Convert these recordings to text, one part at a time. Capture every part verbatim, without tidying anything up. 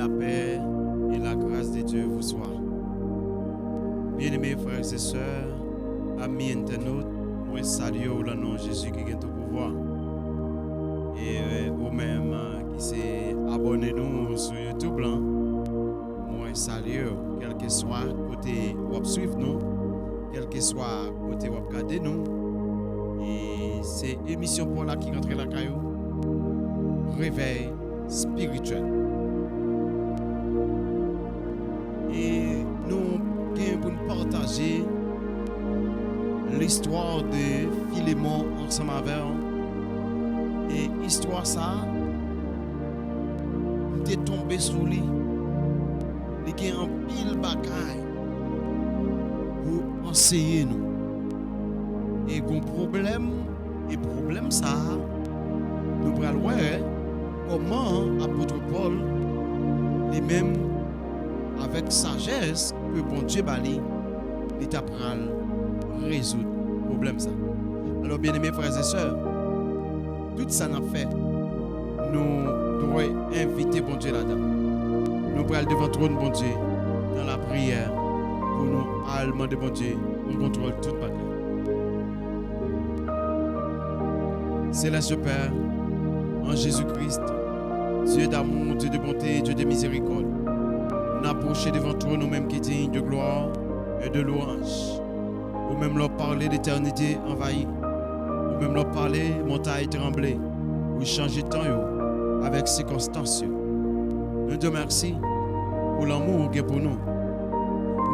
La paix et la grâce de Dieu vous soit. Bien-aimés frères et sœurs, amis internautes, mwen salye w nan non Jezi ki gen tout pouvwa. E, euh, ou menm, euh, ki se abòne nou sou YouTube lan, mwen salye w, kèlkeswa kote w ap swiv nou, kèlkeswa kote w ap gade nou. E se emisyon pa w la ki rantre lakay ou, Revèy Espirityèl. E nou gen pou n pataje listwa de Filemon ansanm avè w. E istwa sa a, m te tonbe sou li. Li gen anpil bagay pou anseye nou. E gon pwoblèm, e pwoblèm sa a, nou pral wè kòman apot Pòl, li menm, avèk sajès ke Bondye ba li, li ta pral rezoud pwoblèm sa. Alò, byeneme frè e sè, tout sa n ap fè, nou dwe envite Bondye ladan. Nou pral devan twòn Bondye nan lapriyè pou nou al mande Bondye pran kontwòl tout bagay. Céleste Père, en Jésus-Christ, Dieu d'amour, Dieu de bonté, Dieu de miséricorde, n apwoche devan twòn ou menm ki diy de glwa e de lwanj. Ou menm lè w pale, letènite anvayi. Ou menm lè w pale, montay tranble. Ou chanje tan yo avèk sikonstans yo. Nou di w mèsi pou lanmou ou gen pou nou.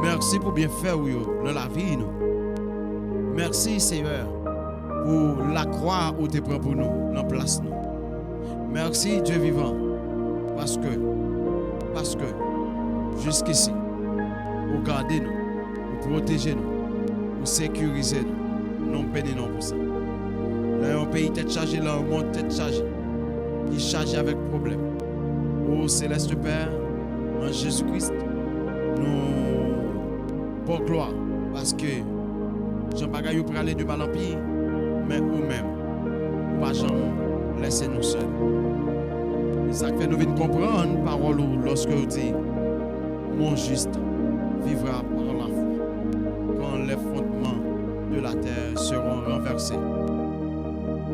Mèsi pou byenfè ou yo nan lavi nou. Mèsi, Seyè, pou lakwa ou te pran pou nou nan plas nou. Mèsi, Dye vivan, paske, paske, jiskisi, ou gade nou, ou pwoteje nou, ou sekirize nou. Non beni non pou sa. Lè yon peyi tèt chaje, lè yon mond tèt chaje, ki chaje avèk pwoblèm, o Seleste Pè, an Jezi Kris, nou ba w glwa, paske jan bagay yo prale de mal an pi, men ou menm, ou pa janm lèse nou sèl. E sa k fè nou vin konprann pawòl ou lòske w di, Mon juste vivra par la foi, quand les fondements de la terre seront renversés.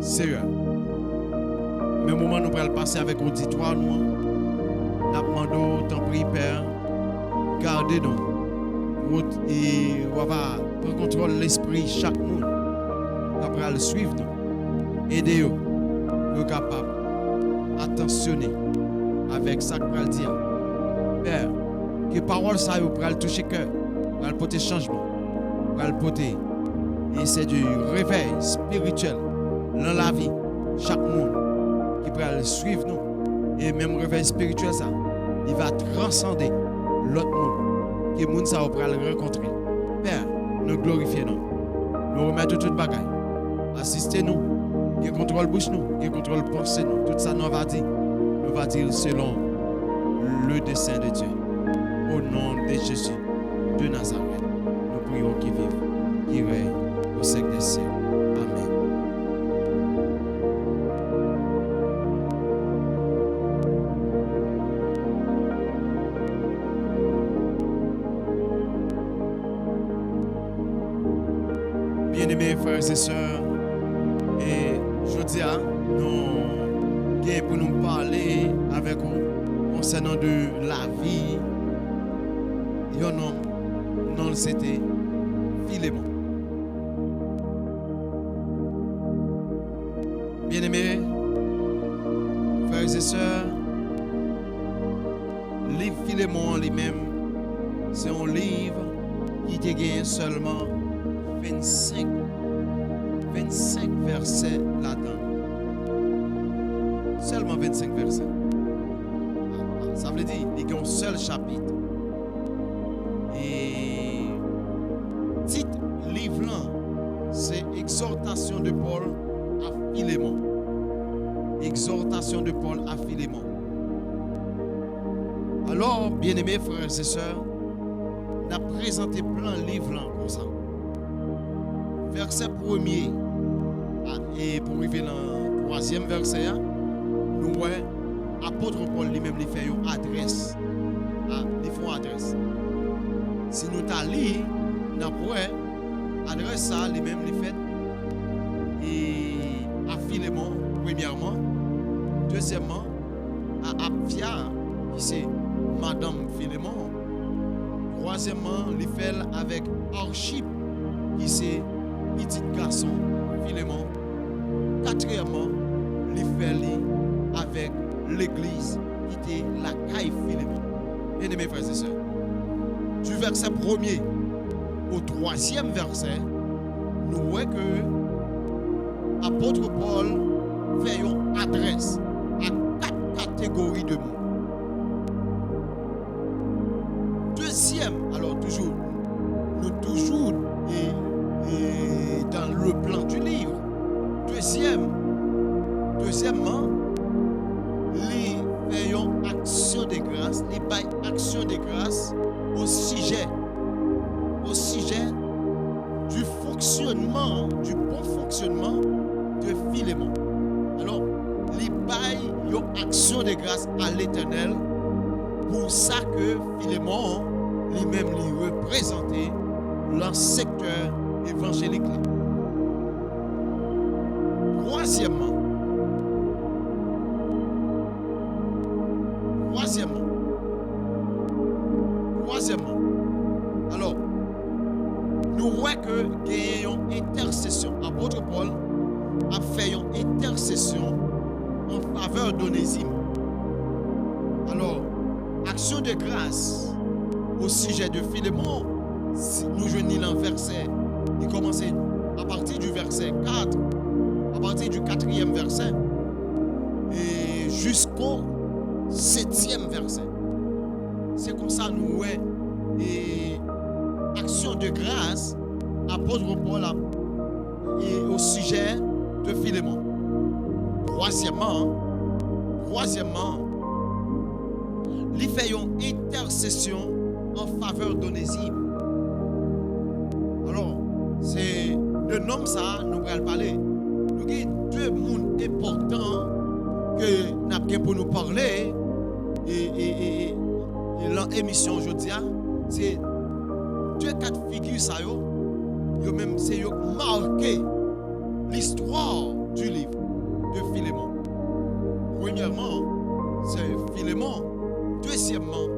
Seyè, men moman nou pral pase avèk oditwa nou an, n ap mande w, tanpri, Pè, gade nou. Wot-, e w ap pran kontwòl lespri chak moun k ap pral swiv nou. Ede yo pou yo kapab atansyone avèk sa k pral di a. Pè, ke pawòl sa yo pral touche kè, pral pote chanjman, pral pote, e se de revèy espirityèl nan lavi chak moun ki pral swiv nou. E menm revèy espirityèl sa, li va transande lòt moun ke moun sa yo pral rankontre. Pè, nou glorifye non. Nou remèt ou tout bagay. Asiste nou. Gen kontwòl bouch nou. Gen kontwòl panse nou. Tout sa nou va di, nou va di l selon le dessein de Dieu. Au nom de Jésus de Nazareth, nou priye w ki viv, ki rèy au siècle des siècles. Amèn. Byeneme frè e sè, e jodi a, nou gen pou nou pale avèk ou konsènan de lavi yon nonm, non l se te Filemon. Byeneme frè e sè, liv Filemon an li menm, se yon liv ki te gen sèlman vennsenk, vennsenk vèsè ladan l. Sèlman vennsenk vèsè. Sa vle di, li gen yon sèl chapit. E tit liv lan, se Exhortation de Paul à Philémon. Exhortation de Paul à Philémon. Alò, byeneme frè e sè, n ap prezante plan liv lan konsa. Vèsè premye a, e pou rive nan twazyèm vèsè a, nou wè, Apot Pòl li menm li fè yon adrès. A, li fè yon adrès. Si nou ta li, n ap wè adrès sa a li menm li fèt e a Filemon, premyèman. Dezyèmman, a Apfya, ki se madanm Filemon. Twazyèmman, li fè l avèk Archip, ki se pitit gason Filemon. Katriyèmman, li fè li avèk legliz ki te lakay Filemon. Byeneme frè e sè, du verset premier au troisième verset, nou wè ke apot Pòl fè yon adrès a kat kategori de moun. Dezyèm, alò toujou, nou toujou e, e, dans le plan du livre. Dezyèm, dezyèmman, li fè yon aksyon de gras, li bay aksyon de gras au sujet, au sujet du fonctionnement, du bon fonctionnement de Filemon. Alò, li bay yon aksyon de gras a Letènèl pou sa ke Filemon li menm li reprezante nan sektè evanjelik la. Twazyèmman, twazyèmman, twazyèmman, alò, nou wè ke genyen yon entèsesyon. Apot Pòl ap fè yon entèsesyon an favè d'Onezim. Alò, aksyon de gras au sujet de Filemon, si nou jwenn li nan vèsè, li kòmanse a pati du verset quatre, a pati du quatrième verset, e jusqu'au septième verset. Se konsa nou wè e aksyon de gras apot Pòl ap e au sujet de Filemon. Twazyèmman, twazyèmman, li fè yon entèsesyon an favè d'Onezim. Alò, se de nonm sa a nou pral pale. Nou gen de moun enpòtan ke n ap gen pou nou pale e, e, e, e, e lan emisyon jodi a. Se de kat figi sa yo, yo menm se yo k make l'histoire du livre de Filemon. Premyèman, se Filemon. Dezyèmman,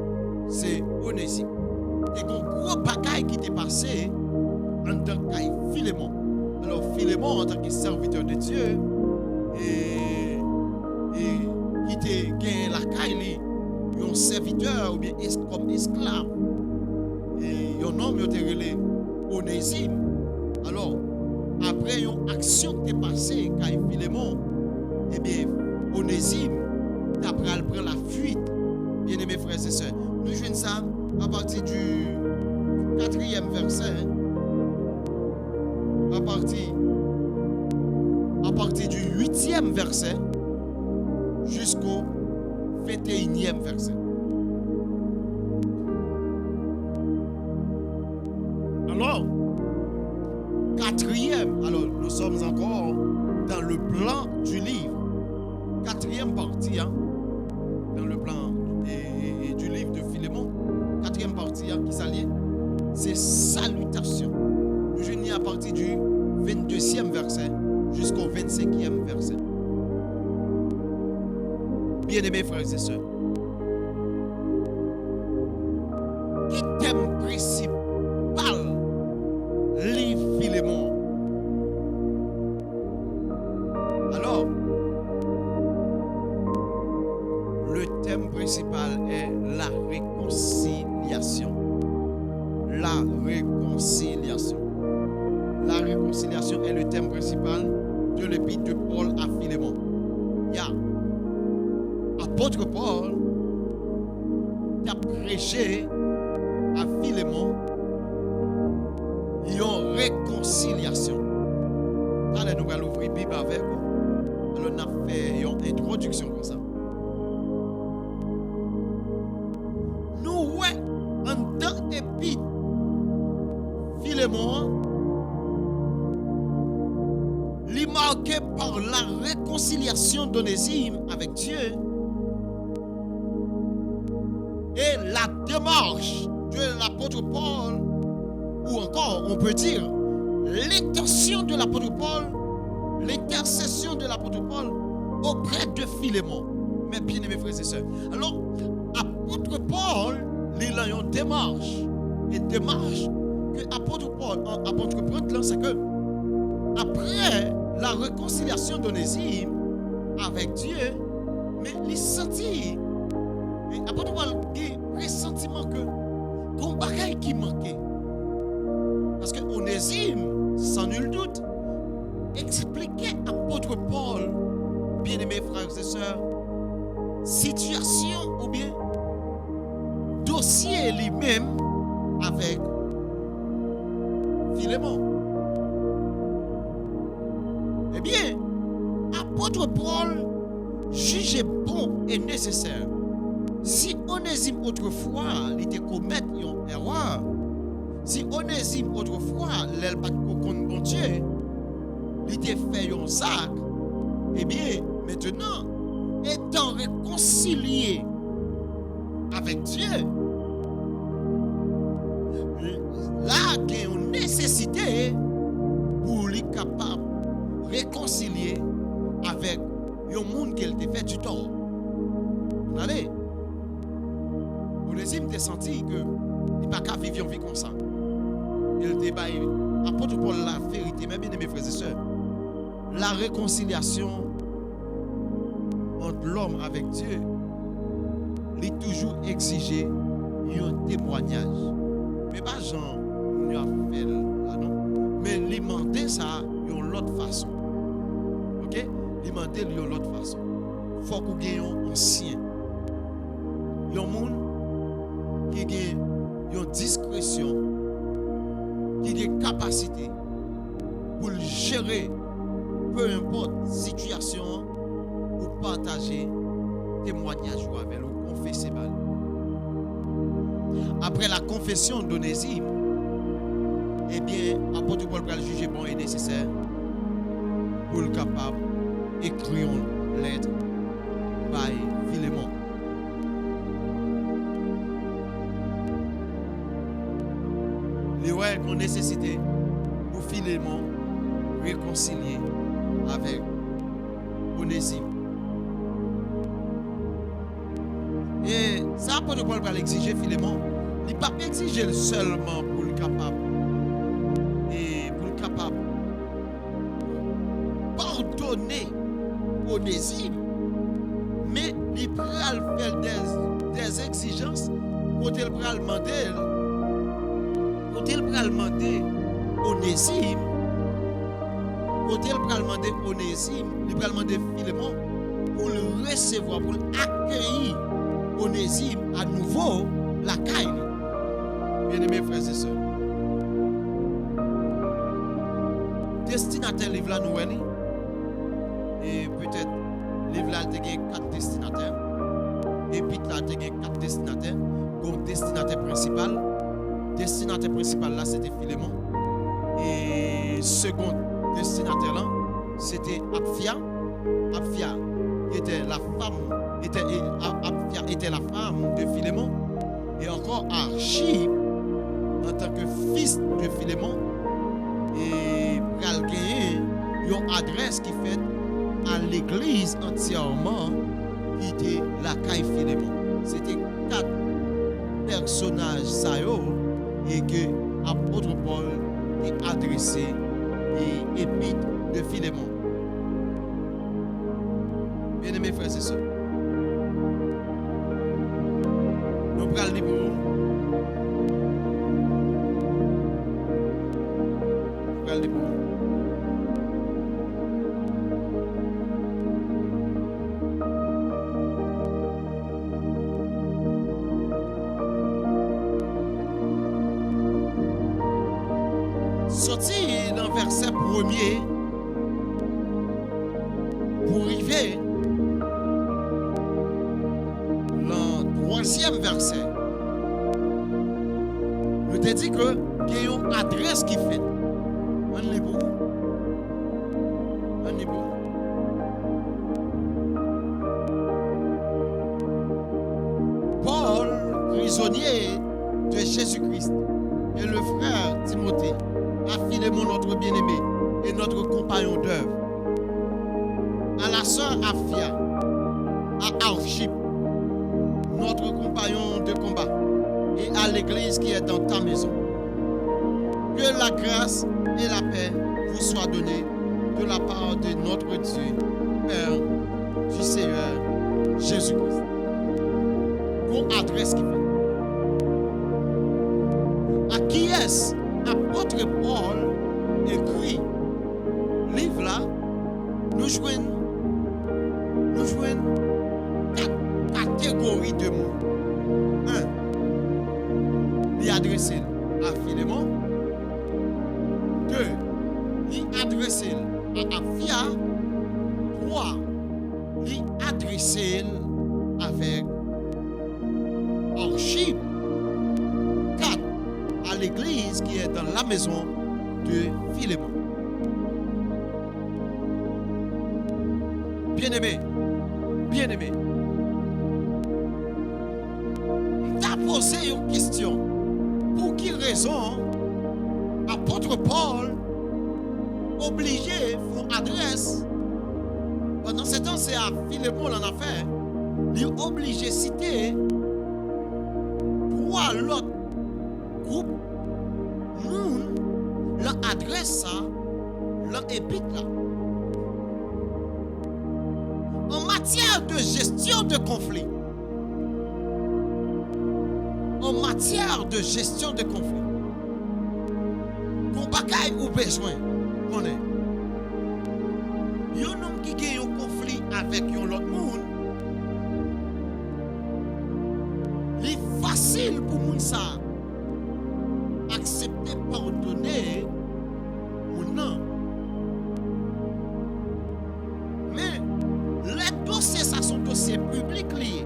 se Onezim. Te gen gwo bagay ki te pase anndan kay Filemon. Alò, Filemon, antanke sèvitè de Dye, e, e ki te genyen lakay li yon sèvitè oubyen es-, kòm esklav, e yon nonm yo te rele Onezim. Alò, apre yon aksyon ki te pase kay Filemon, ebyen, Onezim ta pral pran lafuit. Byeneme frè e sè, nou jwenn sa a pati du katriyèm vèsè, a pati, a pati du uityèm vèsè jusqu'au venteyinyèm vèsè. Alò, katriyèm, alò, nous sommes encore dans le plan du livre. Katriyèm pati a, dans le plan e, e, e, du livre de Filemon, katriyèm pati a, ki sa l ye? Se salitasyon. Nou jwenn li a pati du venndeuzyèm vèsè jusqu'au vennsenkyèm vèsè. Byeneme frè e sè, ki tèm prensipal liv Filemon an? Alors, le thème principal est la réconciliation. La réconciliation. La réconciliation est le thème principal de l'épître de Paul à Philémon. Ya, apot Pòl t ap preche a Filemon yon rekonsilyasyon. Talè nou pral ouvri Bib avèk ou, alò n ap fè yon entwodiksyon konsa. Nou wè anndan epit Filemon an, li marke par la réconciliation d'Onésime avec Dieu, démarche de l'apôtre Paul, ou encore, on peut dire, l'intention de l'apôtre Paul, l'intercession de l'apôtre Paul auprès de Philémon. Mes bien-aimés frères et sœurs, alors, apôtre Paul, li lan yon démarche. Et démarche que apôtre Paul a entrepris là, c'est que après la réconciliation d'Onésime avec Dieu, men li santi, e, apot Pòl gen presantiman ke gon bagay ki manke. Paske Onezim, sans nul doute, eksplike apot Pòl, bien-aimés frères et sœurs, sitiyasyon oubyen dosye li menm avèk Filemon. Ebyen, apot Pòl jije bon e nesesè. Si Onezim otrefwa li te komèt yon erè, si Onezim otrefwa, lè l pa t ko konn Bondye, li te fè yon zak, ebyen, mentenan, etan rekonsilye avèk Dye, la gen yon nesesite pou li kapab rekonsilye avèk yon moun ke l te fè ditò. Tande, Onezim te santi ke li pa ka viv yon vi konsa. E l te bay apot Pòl la verite. Men, bien-aimés frères et sœurs, la réconciliation entre l'homme avec Dieu, li toujou egzije yon temwayaj. Men pa jan moun yo ap fè l la, non. Men li mande sa yon lòt fason. Oke? Li mande l yon lòt fason. Fòk ou gen yon ansyen. Yon moun ki gen yon diskresyon, ki gen kapasite pou l jere, pe enpòt sitiyasyon an, ou pataje temwayaj ou avè l, ou konfese ba l. Après la confession d'Onésime, ebyen, apot Pòl pral jije bon e nesesè pou l kapab ekri yon lèt bay Filemon. Li wè gon nesesite pou Filemon rekonsilye avèk Onezim. E sa apot Pòl pral egzije Filemon, li p ap egzije l sèlman pou l kapab, e pou l kapab padone Onezim, men li pral fè dè, dè egzijans kote l pral mande l, kote l pral mande Onezim, kote l pral mande Onezim, li pral mande Filemon pou l resevwa, pou l akeyi Onezim anouvo lakay li. Bien-aimés frères et sœurs, destinatè liv la, nou wè li. E petèt liv la te gen kat destinatè. Epit la te gen kat destinatè. Gon destinatè prensipal. Destinatè prensipal la, se te Filemon. E segon destinatè lan, se te Apfya. Apfya était la femme, était, et A-, Apfya était la femme de Filemon. E ankò, Archip, antanke fis de Filemon, e pral genyen yon adrès ki fèt a legliz antyèman ki te lakay Filemon. Se te kat pèsonaj sa yo e ke apot Pòl te adrese e epit de Filemon. Bien-aimés frères et sœurs, nou pral li pou ou. Nou pral li pou ou. Soti nan vèsè premye pou rive nan twazyèm vèsè, nou te di ke gen yon adrès ki fèt. Ann li pou ou. Ann li pou ou. Pòl prisonnier de Jésus-Christ, et le frère Timothée, à Philémon, notre bien-aimé et notre compagnon d'œuvre, à la sœur Apphia, à Archippe, notre compagnon de combat, et à l'église qui est dans ta maison. Que la grâce et la paix vous soient données de la part de notre Dieu, Père du Seigneur Jésus-Christ. Gon adrès ki fèt. A kiyès apot Pòl ekri liv la? Nou jwenn, nou jwenn kat kategori de moun. En, li adrese l a Filemon. De, li adrese l a Apfya. Twa, li adrese l avèk Archip. Kat, à l'église qui est dans la maison de Philémon. Byeneme, byeneme, m ta poze yon kesyon. Pou ki rezon apot Pòl oblije fè yon adrès, pandan se tan se a Filemon l annafè, li oblije site twa lòt gwoup moun lan adrès sa, lan epit la? En matière de gestion de conflit, en matière de gestion de conflit, gon bagay ou bezwen konnen. Yon nonm ki gen yon konfli avèk yon lòt moun, li fasil pou moun sa a aksepte padone moun nan. Men, lè dosye sa se yon dosye piblik li ye,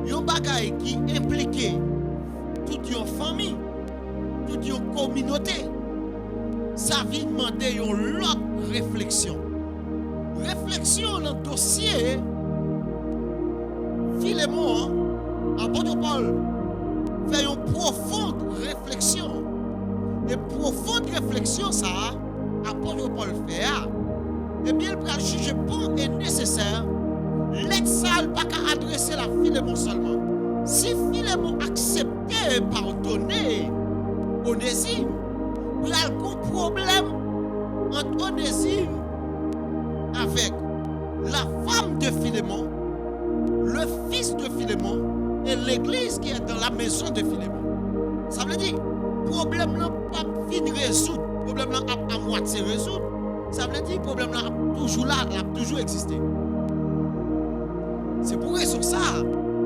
yon bagay ki enplike tout yon fanmi, tout yon kominote, sa vin mande yon lòt refleksyon. Refleksyon lan dosye Filemon an, apot Pòl fè yon pwofon refleksyon. E pwofon refleksyon sa a, apot Pòl fè a, ebyen, l pral jije bon e nesesè lèt sa a, l pa ka adrese l a Filemon sèlman. Si Filemon aksepte padone Onezim, pral gon pwoblèm ant Onezim avèk la femme de Philémon, le fils de Philémon et l'église qui est dans la maison de Philémon. Sa vle di, pwoblèm lan p ap fin rezoud. Pwoblèm lan ap amwatye rezoud. Sa vle di, pwoblèm lan ap toujou la, l ap toujou egziste. Se pou rezon sa a,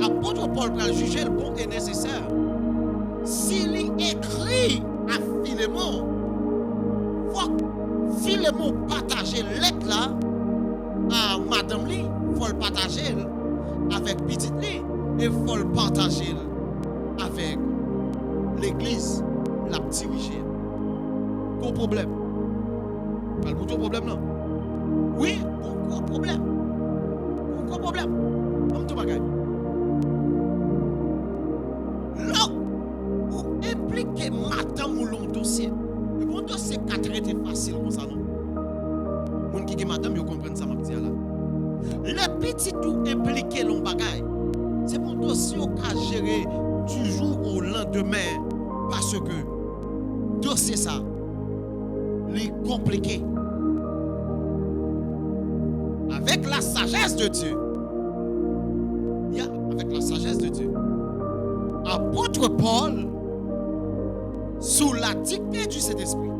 apot Pòl pral jije l bon e nesesè. Si li ekri a Filemon, fòk Filemon pataje lèt la a madanm li, fò l pataje l avèk pitit li, e fò l pataje l avèk legliz l ap dirije a. Gon pwoblèm. Pral montre pwoblèm lan. Wi, gon gwo pwoblèm. Gon gwo pwoblèm. Ban m di w bagay. Lè ou enplike madanm ou lan yon dosye, e pa yon dosye k ka trete fasil konsa non. Moun ki gen madanm, yo konprann sa m ap di a la. Lè pitit ou enplike lan yon bagay, se pa yon dosye ou ka jere du jour au lendemain, paske dosye sa, li konplike. Avec la sagesse de Dieu, ya, avec la sagesse de Dieu, apot Pòl, sous la dictée du Saint-Esprit,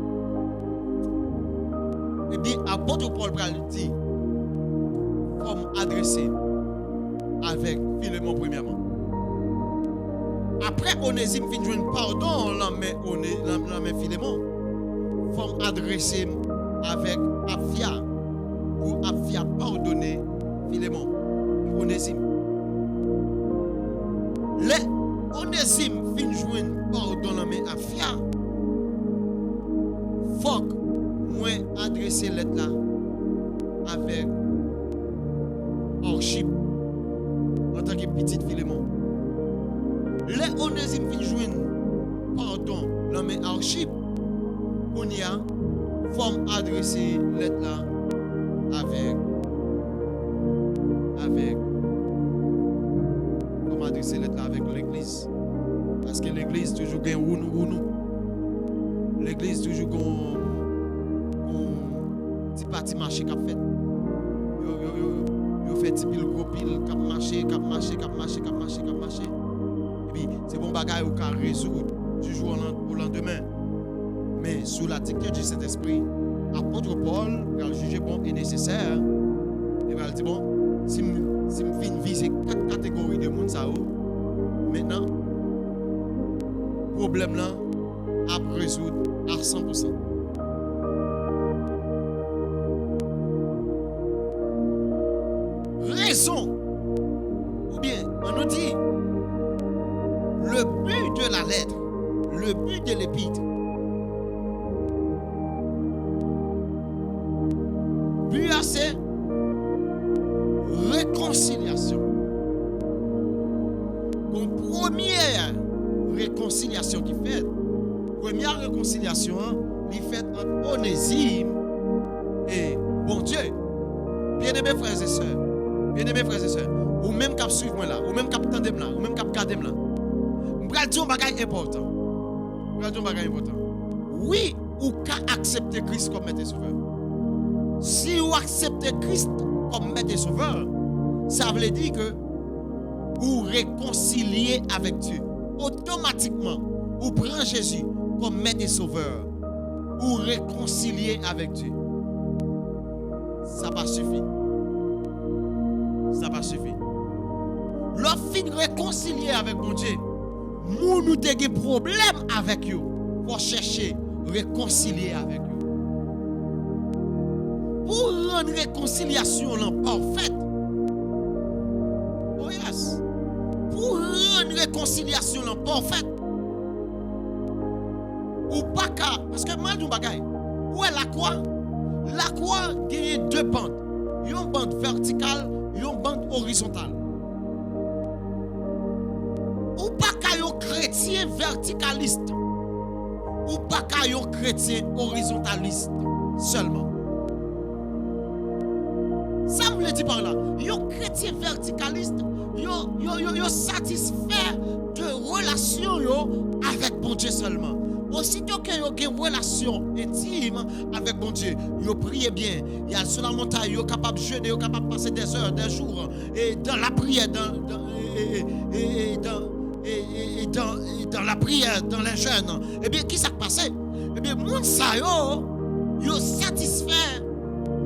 ebyen, apot Pòl pral di, fò m adrese avèk Filemon premyèman. Apre Onezim fin jwenn padon lan men One-, lan, lan men Filemon, fò m adrese m avèk Apfya, pou Apfya padone Filemon, Onezim. Lè Onezim fin jwenn padon lan men Apfya, fòk mwen adrese lèt la avèk Archip, antanke pitit Filemon. Lè Onezim vin jwenn padon nan men Archip, kounye a, fò m adrese lèt la avèk, avèk, fò m adrese lèt la avèk legliz. Paske legliz toujou gen wounou wounou. Legliz toujou gen yon, yon ti pati mache k ap fèt. Yo, yo, yo, yo fè ti pil gwo pil k ap mache, k ap mache, k ap mache, k ap mache, k ap mache. Epi, se bon bagay ou ka rezoud du jour au lan-, au lendemain. Men, sous la dictée du Saint-Esprit, apot Pòl pral jije bon e nesesè. Li pral di, bon, si m, si m fin vize kat kategori de moun sa yo, mentnan, pwoblèm lan ap rezoud a san pou san. Rezon, oubyen, ann nou di, le but de la lettre, le but de l'épître, bi a se rekonsilyasyon. Gon premye rekonsilyasyon ki fèt. Premye rekonsilyasyon an, li fèt ant Onezim e Bondye. Byeneme frè e sè, byeneme frè e sè, ou menm k ap swiv mwen la, ou menm k ap tande m la, ou menm k ap gade m la, m pral di yon bagay enpòtan. M pral di yon bagay enpòtan. Wi, ou ka aksepte Kris kòm Mèt e Sovè. Si ou aksepte Kris kòm Mèt e Sovè, sa vle di ke ou rekonsilye avèk Dye. Otomatikman, ou pran Jezi kòm Mèt e Sovè, ou rekonsilye avèk Dye. Sa pa sifi. Sa pa sifi. Lè w fin rekonsilye avèk Bondye, moun ou te gen pwoblèm avèk yo, fò w chèche rekonsilye avèk yo. Pou w rann rekonsilyasyon lan pafèt, oh yes, pou w rann rekonsilyasyon lan pafèt, ou pa ka, paske mwen di yon bagay, ou wè lakwa, lakwa genyen de band, yon band vètikal, yon band orizontal. Ou pa ka yon kretyen vètikalis. Ou pa ka yon kretyen orizontalis sèlman. Sa m vle di pa la, yon kretyen vètikalis, yo, yo, yo, yo satisfè de relasyon yo avèk Bondye sèlman. Osito ke yo gen relasyon entim avèk Bondye, yo priye byen, y al sou lamontay, yo kapab jene, yo kapab pase des heures, des jours, e dans la prière, dans, dans, e, e, e, e, e, dans, e, e, e dans, e dans la prière, dans les jeûnes. Ebyen, ki sa k pase? Ebyen, moun sa yo, yo satisfè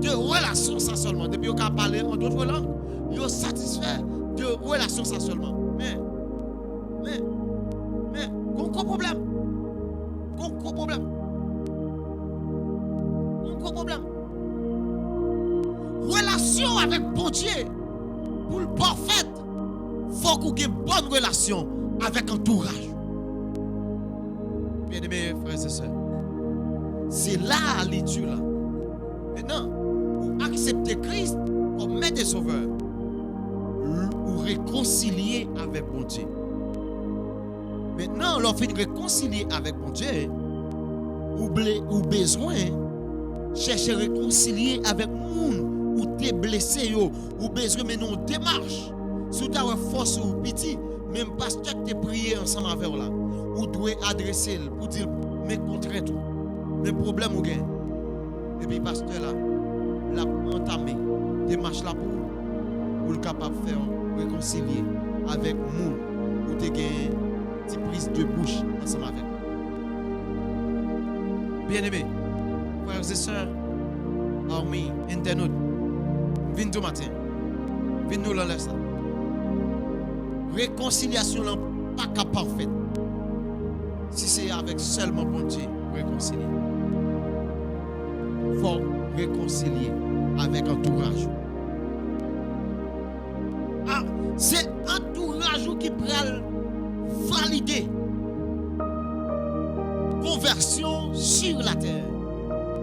de relasyon sa sèlman. Depi yo ka pale an dòt lang, yo satisfè de relasyon sa sèlman. Men, men, men, gon gwo pwoblèm. Gon gwo pwoblèm. Gon gwo pwoblèm. Relasyon avèk Bondye, pou l pafèt, fòk ou gen bòn relasyon avèk antouraj ou. Byeneme frè e sè, se la a li di la. Mentnan, ou aksepte Kris kòm Mèt e Sovè, ou rekonsilye avèk Bondye. Mentnan, lè w fin rekonsilye avèk Bondye, ou ble-, ou bezwen chèche rekonsilye avèk moun ou te blese yo. Ou bezwen mennen yon demach. Si w ta wè fòs ou piti, menm pastè k te priye ansanm avè w la, ou dwe adrese l pou di l men kontrent ou, men pwoblèm ou gen. Epi pastè la, l ap antame demach la pou ou, pou l kapab fè w rekonsilye avèk moun ou te gen ti priz de bouch ansanm avèk. Byeneme, frè e sè, parmi entènot, m vin di w maten, m vin di w lanlè sa. Rekonsilyasyon lan pa ka pafèt si se avèk sèlman Bondye ou rekonsilye. Fò w rekonsilye avèk antouraj ou. A, se antouraj ou ki pral valide konvèsyon sur la tè.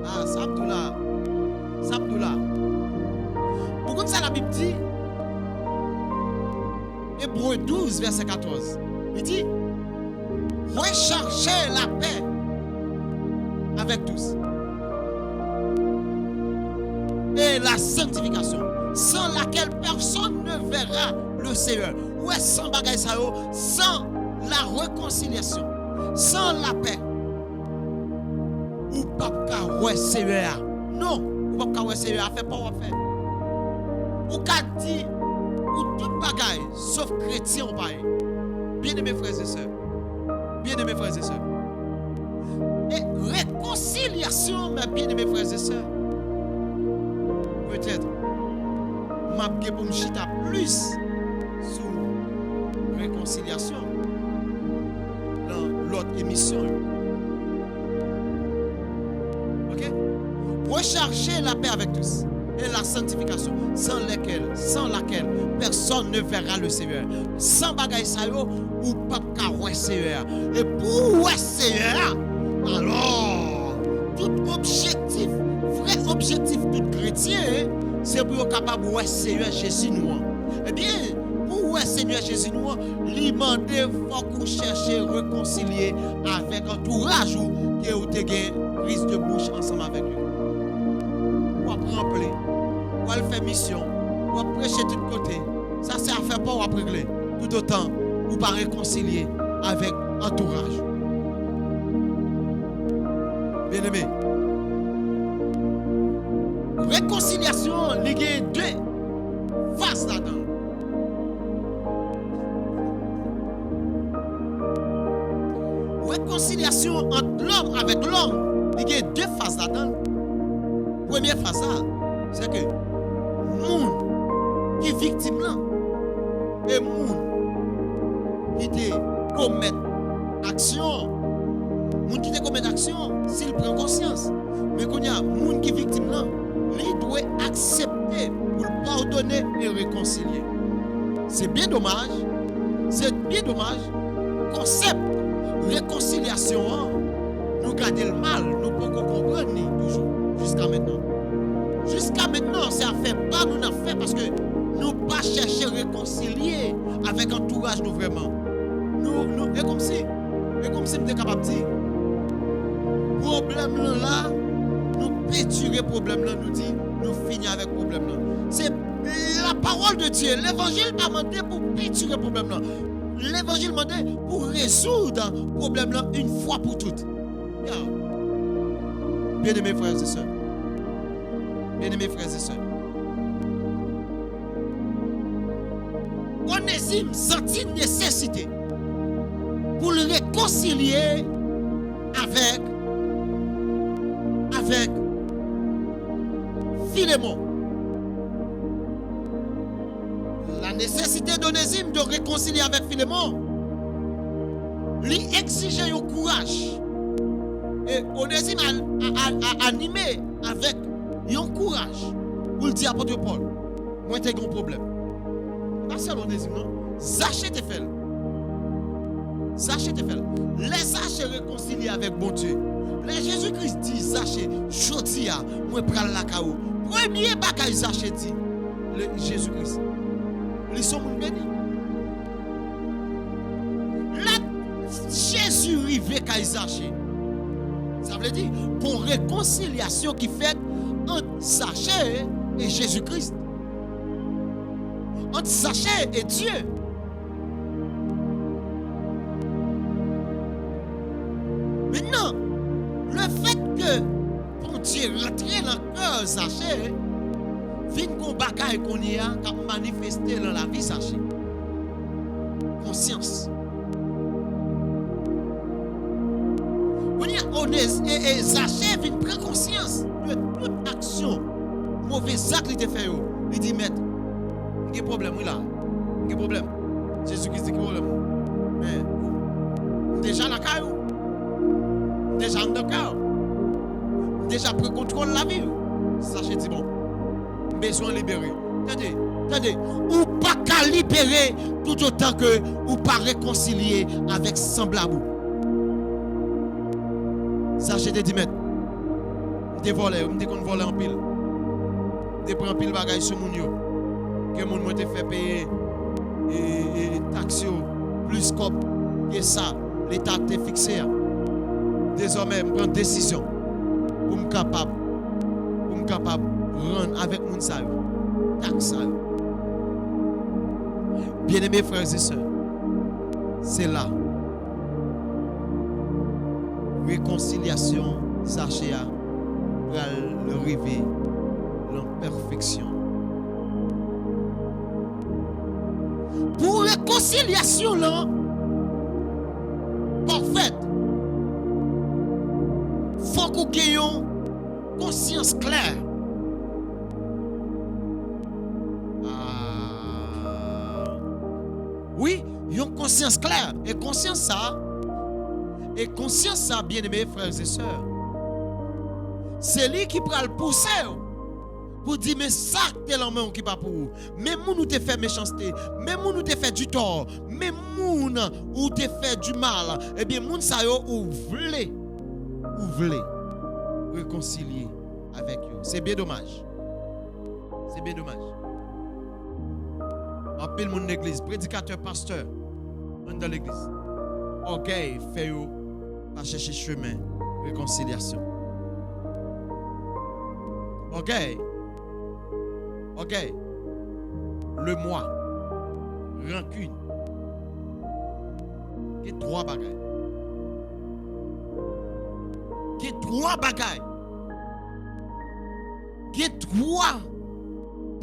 A, sa m di w la, sa m di w la. Ou konn sa Labib di? Ebre douz, vèsè katòz. Li di, recherchez la paix avec tous et la sanctification, sans laquelle personne ne verra le Seigneur. Ou wè, san bagay sa yo, san la réconciliation, sans la paix, ou p ap ka wè Senyè a. Non, ou p ap ka wè Senyè a. Afè pa w w ap fè. Ou ka di ou tout bagay, sof kretyen ou pa ye. Byeneme frè e sè, byeneme frè e sè, e rekonsilyasyon, mè byeneme frè e sè, petèt m ap gen pou m chita plis sou rekonsilyasyon nan lòt emisyon yo. Ok? Recherchez la paix avec tous et la sanctification, sans laquelle, sans laquelle personne ne verra le Seigneur. San bagay sa yo, ou p ap ka wè Senyè a. E pou w wè Senyè a, alò, tout objektif, vrè objektif tout kretyen, se pou yo kapab wè Senyè Jezi nou an. Ebyen, pou w wè Senyè Jezi nou an, li mande fòk ou chèche rekonsilye avèk antouraj ou ke ou te gen priz de bouch ansanm avèk yo. W ap ranple, w al fè misyon, w ap preche tout kote. Sa se afè pa w w ap regle, toutotan ou pa rekonsilye avèk antouraj ou. Byeneme, rekonsilyasyon an, li gen de faz ladan l. Rekonsilyasyon ant lòm avèk lòm, li gen de faz ladan l. Premye faz la, se ke moun ki viktim lan e moun ki te komèt aksyon an, moun ki te komèt aksyon an, si l pran konsyans. Men kounye a, moun ki viktim lan, li dwe aksepte pou l padone e rekonsilye. Se byen domaj, se byen domaj, konsèp rekonsilyasyon an, nou gade l mal, nou poko konprann li toujou, jiska mentnan. Jiska mentnan, se afè pa nou n ap fè, paske nou pa chèche rekonsilye avèk antouraj nou vrèman. Nou, nou, e kòmsi, e kòmsi m te kapab di, pwoblèm lan la, nou pentire pwoblèm lan, nou di, nou fini avèk pwoblèm lan. Se la parole de Dieu, levanjil pa mande pou pentire pwoblèm lan. Levanjil mande pou rezoud pwoblèm lan yon fwa pou tout. Ya. Byeneme frè e sè, byeneme frè e sè, Onezim santi nesesite pou l rekonsilye avèk, avèk Filemon. La nécessité d'Onésime de réconcilier avec Philémon, li egzije yon kouraj. E Onezim a, a, a, a anime avèk yon kouraj pou l di apot Pòl, mwen te gen yon pwoblèm. E pa sèl Onezim, non. Zache te fè l. Zache te fè l. Lè Zache rekonsilye avèk Bondye, lè Jezi Kris di Zache, jodi a, mwen pral lakay ou, premye bagay Zache di, le, Jezi Kris, li se yon moun beni. Lè Jezi rive kay Zache, sa vle di, gon rekonsilyasyon ki fèt ant Zache e Jezi Kris, ant Zache e Dye. Mentnan, lefètke Bondye rantre nan kè Zache, vin gon bagay kounye a k ap manifeste nan lavi Zache. Konsyans. Kounye a, Onez, e, e Zache vin pran konsyans de tout aksyon, move zak li te fè yo. Li di, mèt, m gen pwoblèm, wi la. M gen pwoblèm. Jezi Kris di, ki pwoblèm ou? Men, m deja lakay ou. M deja anndan kay ou. M deja pran kontwòl lavi ou. Zache di, bon, m bezwen libere. Tande, tande, ou pa ka libere toutotan ke ou pa rekonsilye avèk sanblab ou. Zache te di, mèt, m te vòlè, m te konn vòlè anpil. M te pran anpil bagay sou moun yo. Gen moun mwen te fè peye, e, e, taks yo, kòb ke sa Leta te fikse a. Dezòmè, m pran desizyon pou m kapab, pou m kapab rann avèk moun sa yo, taks sa yo. Byeneme frè e sè, se la rekonsilyasyon Zache a pral rive lan pèfeksyon. Pou rekonsilyasyon lan pafèt, fòk ou gen yon konsyans klè. Ah. Wi, yon konsyans klè. E konsyans sa, e konsyans sa, byeneme frè e sè, se li ki pral pouse w pou di, men sa k te lan men w ki pa pou ou, men moun ou te fè mechanste, men moun ou te fè ditò, men moun ou te fè dimal, ebyen, moun sa yo ou vle, ou vle rekonsilye avèk yo. Se byen domaj. Se byen domaj. Anpil moun legliz, predikatè, pastè, anndan legliz, ògèy fè yo pa chèche chemen rekonsilyasyon. Ògèy, ògèy, lemwa, rankin. Gen twa bagay. Gen twa bagay. Gen twa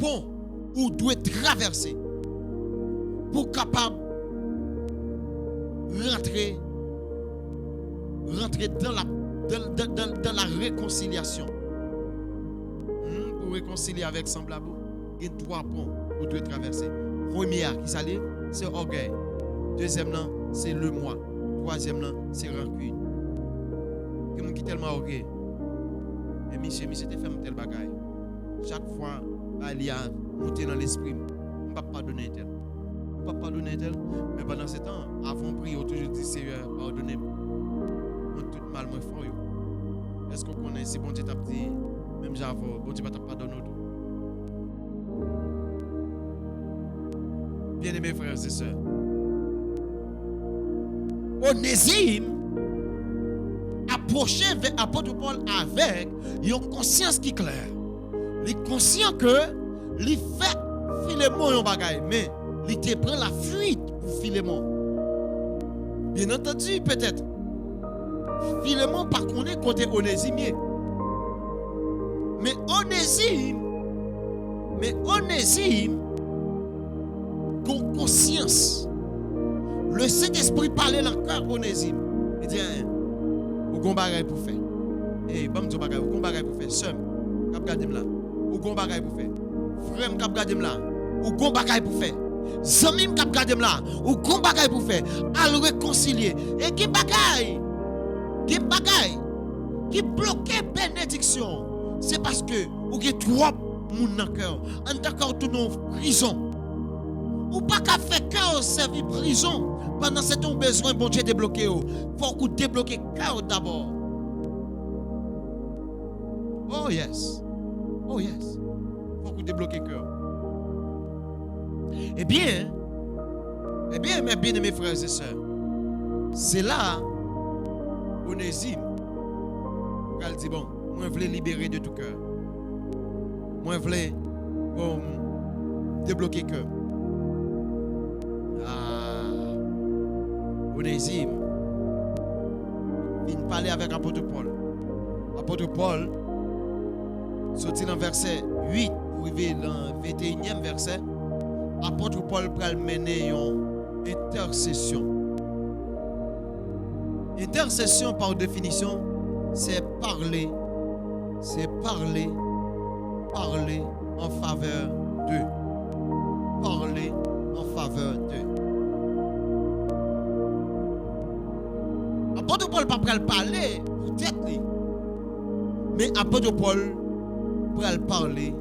pon ou dwe travèse pou w kapab rantre, rantre dans la, dans, dans, dans, dans la réconciliation. Hmm, pou rekonsilye avèk sanblab ou, gen twa pon ou dwe travèse. Premye a, ki sa l ye? Se ògèy. Dezyèm nan, se lemwa. Twazyèm nan, se rankin. Gen moun ki tèlman ògèy. E misye, misye te fè m tèl bagay. Chak fwa bagay li a moute nan lespri m, m p ap padone entèl. M p ap padone entèl. Men pandan se tan, avan w priye, w toujou di, Seyè, padone m. Mwen tout mal mwen fè w yo. Èske w konnen si Bondye t ap di menm jan avè w, Bondye pa t ap padone w tou? Byeneme frè e sè, Onezim apwoche vè apot Pòl avèk yon konsyans ki klè. Li konsyan ke li fè Filemon yon bagay, men li te pran lafuit pou Filemon. Byen antandi, petèt, Filemon pa konnen kote Onezim ye. Men Onezim, men Onezim gon konsyans. Le Sentespri pale nan kè Onezim. Li di, en, ou gon bagay pou fè. Ey, ban m di w bagay, ou gon bagay pou fè. Sè m k ap gade m la, ou gon bagay pou fè. Frè m k ap gade m la, ou gon bagay pou fè. Zanmi m k ap gade m la, ou gon bagay pou fè. Al rekonsilye. E gen bagay, gen bagay ki bloke benediksyon w. Se paske ou gen twòp moun nan kè w. Anndan kè w tounen yon prizon. Ou pa ka fè kè w sèvi prizon pandan se tan w bezwen Bondye debloke w. Fòk ou debloke kè w dabò. Oh yes. Oh yes. Fòk ou debloke kè w. Ebyen, ebyen, mè byeneme frè e sè, se la Onezim pral di, bon, mwen vle libere de tou kè. Mwen vle, bon, debloke kè. Ah, Onezim vin pale avèk apot Pòl. Apot Pòl soti nan vèsè uit pou rive nan venteyinyèm vèsè. Apot Pòl pral mennen yon entèsesyon. Entèsesyon, pa definisyon, se pale, se pale, pale an favè de. Pale an favè de. Apot Pòl pa pral pale pou tèt li, men apot Pòl pral pale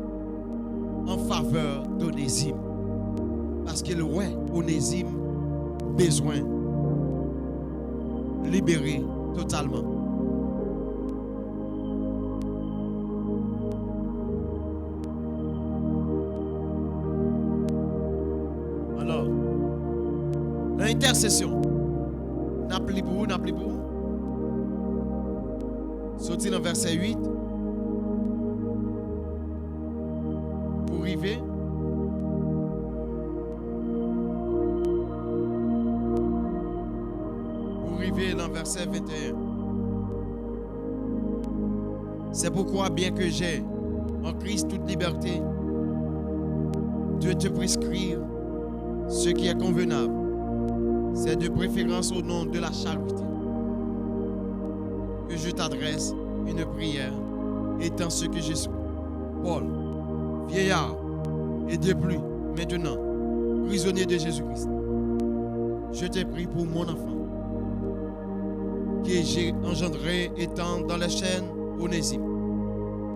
an favè d'Onezim. Paske l wè Onezim bezwen libere totalman. Alò, Nan entèsesyon, n ap li pou ou, n ap li pou ou. Soti nan vèsè uit pou rive, pou rive nan vèsè venteyen. C'est pourquoi, bien que j'ai en Christ toute liberté, je te prescris ce qui est convenable. C'est de préférence au nom de la charité que je t'adresse une prière, étant ce que je suis, Paul, vieillard, et de plus maintenant prisonnier de Jésus-Christ. Je t'ai pris pour mon enfant, que j'ai engendré étant dans les chaînes, Onésime,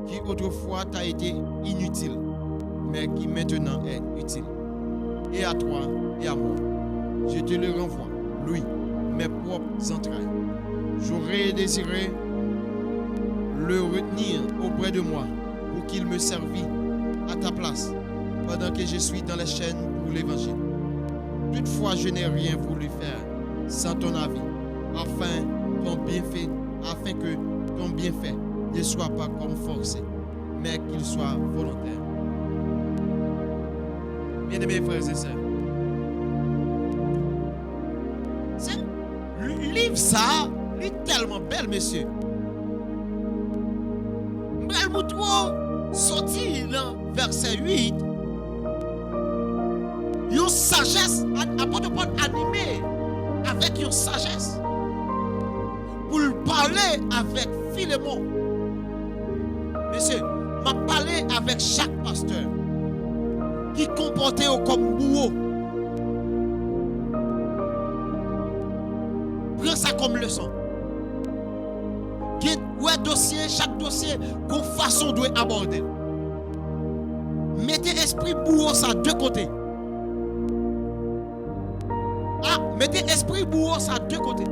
qui autrefois t'a été inutile, mais qui maintenant est utile. Et à toi et à moi, je te le renvoie, lui, mes propres entrailles. J'aurais désiré le retenir auprès de moi pour qu'il me servît à ta place pendant que je suis dans les chaînes pour l'évangile. Toutefois, je n'ai rien voulu faire sans ton avis, afin ton bienfait, afin que ton bienfait ne soit pas comme forcé, mais qu'il soit volontaire. Byeneme frè e sè, se liv sa a, li tèlman bèl, mesye. M pral montre w soti nan vèsè uit, yon sajès, a-, apot Pòl anime avèk yon sajès pou l pale avèk Filemon. Mesye, m ap pale avèk chak pastè ki konpòte yo kòm bouwo. Pran sa kòm leson. Gen, wè dosye, chak dosye, gon fason w dwe abòde l. Mete espri bouwo sa de kote. A, mete espri bouwo sa de kote.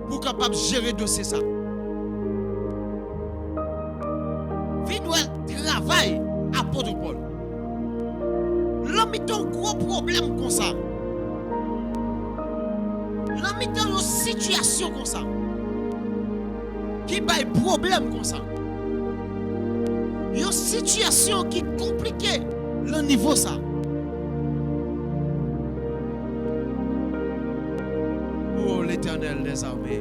Pou w kapab jere dosye sa. Vin wè travay apot Pòl. Nan mitan yon gwo pwoblèm konsa, nan mitan yon sitiyasyon konsa, ki bay pwoblèm konsa, yon sitiyasyon ki konplike nan nivo sa. O Letènèl dèzame,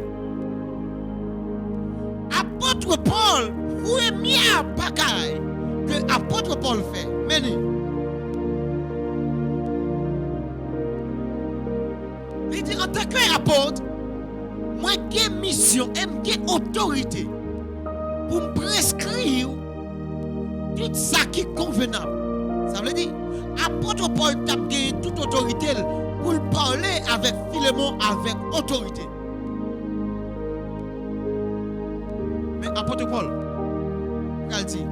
apot Pòl, premye bagay ke apot Pòl fè, men li, li di, antanke apot, mwen gen misyon e m gen otorite pou m preskri w tout sa ki konvenab. Sa vle di, apot Pòl t ap genyen tout otorite l pou l pale avèk Filemon avèk otorite. Men apot Pòl pral di, m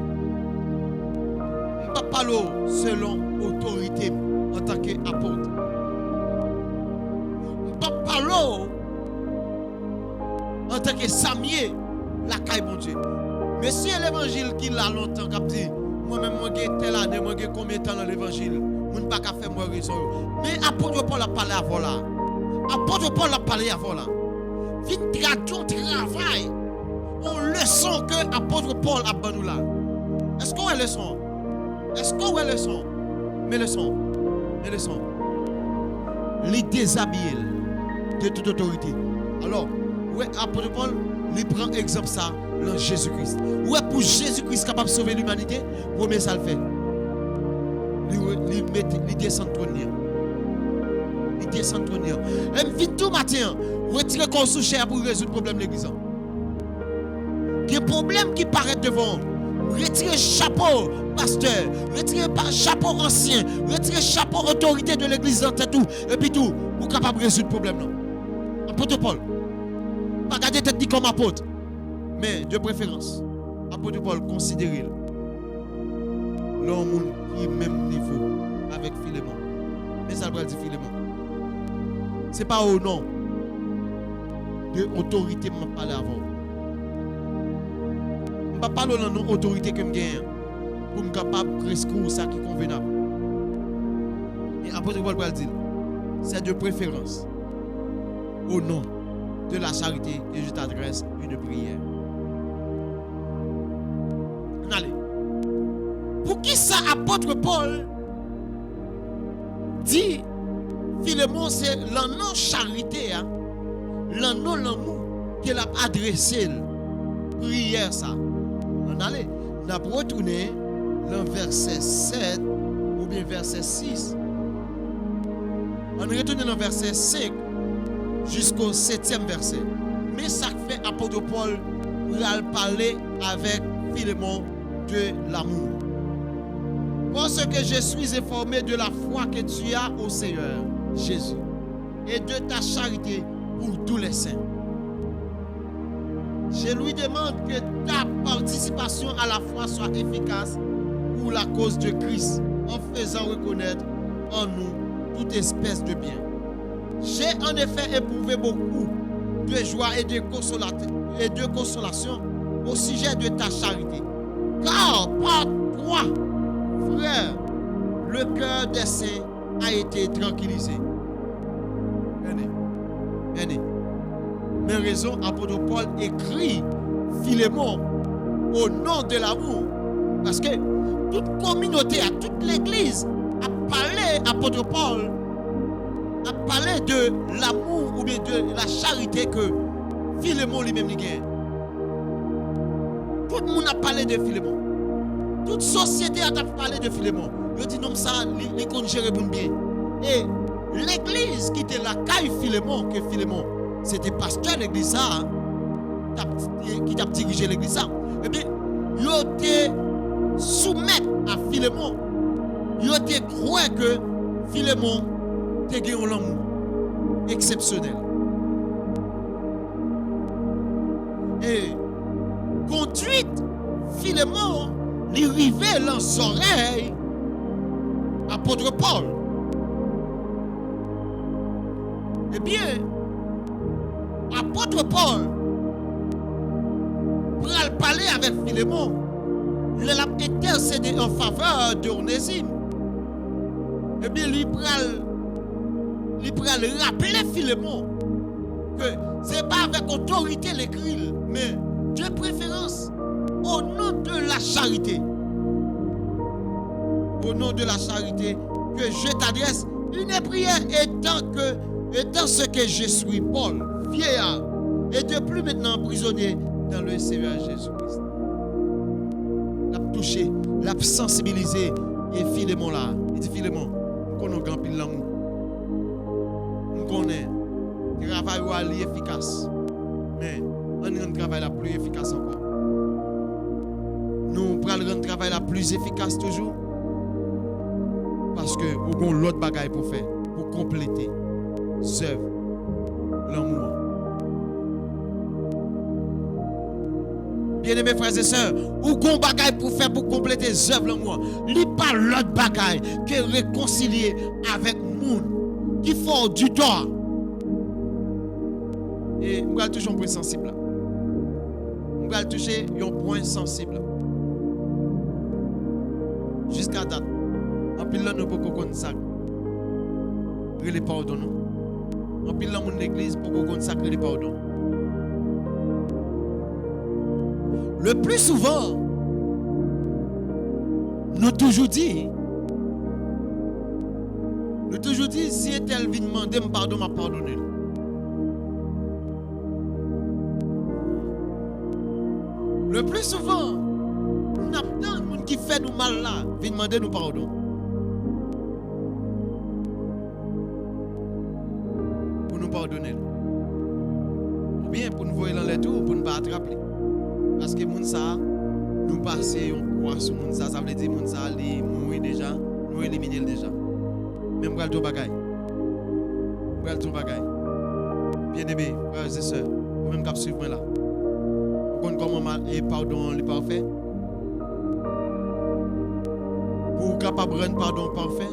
p ap pale w selon otorite m antanke apot. M p ap pale w antanke sa m ye lakay Bondye. Mesye levanjil ki la lontan k ap di, mwen menm mwen gen tèl ane, mwen gen konbyen tan nan levanjil, moun pa ka fè m wè rezon yo. Men apot Pòl ap pale avè w la. Apot Pòl ap pale avè w la. Vin tradui yon travay, yon leson ke apot Pòl ap ban nou la. Èske w wè leson an? Èske w wè leson an? Men leson an. Men leson an. Li dezabiye l de tout otorite. Alò, ou wè apot Pòl, li pran egzanp sa nan Jezi Kris. Ou wè pou Jezi Kris kapab sove limanite, premye sa l fè, li re-, li mete, li desann twòn li an. Li desann twòn li an. E m vin di w maten an, retire kò w sou chè a pou rezoud pwoblèm legliz lan. Gen pwoblèm ki parèt devan w. Retire chapo pastè, retire pa, chapo ansyen, retire chapo otorite de legliz nan tèt ou, epi tou, pou kapab rezoud pwoblèm lan. Apot Pòl, pa gade tèt li kòm apot, men de preferans, apot Pòl konsidere l lan yon moun ki menm nivo avèk Filemon. Men sa l pral di Filemon. Se pa o non de otorite m ap pale avè w. M p ap pale w nan non otorite ke m genyen an pou m kapab preskri w sa ki konvenab. E apot Pòl pral di l, c'est de préférence. Au nom de la charité que je t'adresse une prière. Ann ale. Poukisa apot Pòl di Filemon se lan non charite a, lan non lanmou ke l ap adrese l priyè sa? Ann ale, n ap retounen lan vèsè sèt oubyen vèsè sis. Ann retounen nan vèsè senk jisko setyèm vèsè. Men sa k fè apot Pòl pral pale avèk Filemon de l'amour. Parce que je suis informé de la foi que tu as au Seigneur Jésus et de ta charité pour tous les saints. Je lui demande que ta participation à la foi soit efficace pour la cause de Christ, en faisant reconnaître en nous toute espèce de bien. J'ai en effet éprouvé beaucoup de joie et de consolate-, et de consolation au sujet de ta charité, car par toi, frère, le cœur des saints a été tranquillisé. Byen eme, byen eme. Men rezon apot Pòl ekri Filemon au nom de l'amour. Paske tout kominote a, tout legliz ap pale apot Pòl, ap pale de l'amour oubyen de la charité ke Filemon li menm li genyen. Tout moun ap pale de Filemon. Tout sosyete a t ap pale de Filemon. Yo di nonm sa, li, li konn jere moun byen. E legliz ki te lakay Filemon, ke Filemon se te pastè legliz sa a, t ap, ki t ap dirije legliz sa, ebyen, yo te soumèt a Filemon. Yo te kwè ke Filemon te gen yon lanmou eksepsyonèl. E kondwit Filemon, li rive lan zòrèy apot Pòl. Ebyen, apot Pòl pral pale avèk Filemon lè l ap entèsede an favè de Onezim. Ebyen, li pral, li pral raple Filemon ke se pa avèk otorite l ekri l, men de preferans, au nom de la charité. Au nom de la charité que je t'adresse une prière, étant que, étant ce que je suis Paul, vieillard, et depuis maintenant prisonnier dans le Seigneur Jésus-Christ. L ap touche, l ap sansibilize, e Filemon la. Li di Filemon, m konnen w gen anpil lanmou. M konnen travay ou a li efikas. Men, ann rann travay la pli efikas ankò. Nou pral rann travay la pli efikas toujou. Paske ou gon lòt bagay pou fè, pou konplete zèv lanmou an. Byeneme frè e sè, ou gon bagay pou fè pou konplete zèv lanmou an. Li pa lòt bagay ke rekonsilye avèk moun ki fè w di tò a. E m pral touche yon pwen sansib la. M pral touche yon pwen sansib la. Jiska dat, anpil nan nou poko konn sa k rele padon, non. Anpil nan moun legliz poko konn sa k rele padon. Le pli souvan, nou toujou di, nou toujou di, si entèl vin mande m padon, m ap padone l. Le pli souvan, n ap tann moun ki fè nou mal la vin mande nou padon pou nou padone l. Oubyen pou n voye l anlè tou, pou n pa atrap li. Paske moun sa a, nou pase yon kwa sou moun sa a, sa vle di moun sa a, li mouri deja, nou elimine l deja. Men m pral di w bagay. M pral di w bagay. Byeneme, frè e sè, ou menm k ap swiv mwen la. Ou konn kòman ma-, e padon an li pafè? Pou w kapab rann padon pafè,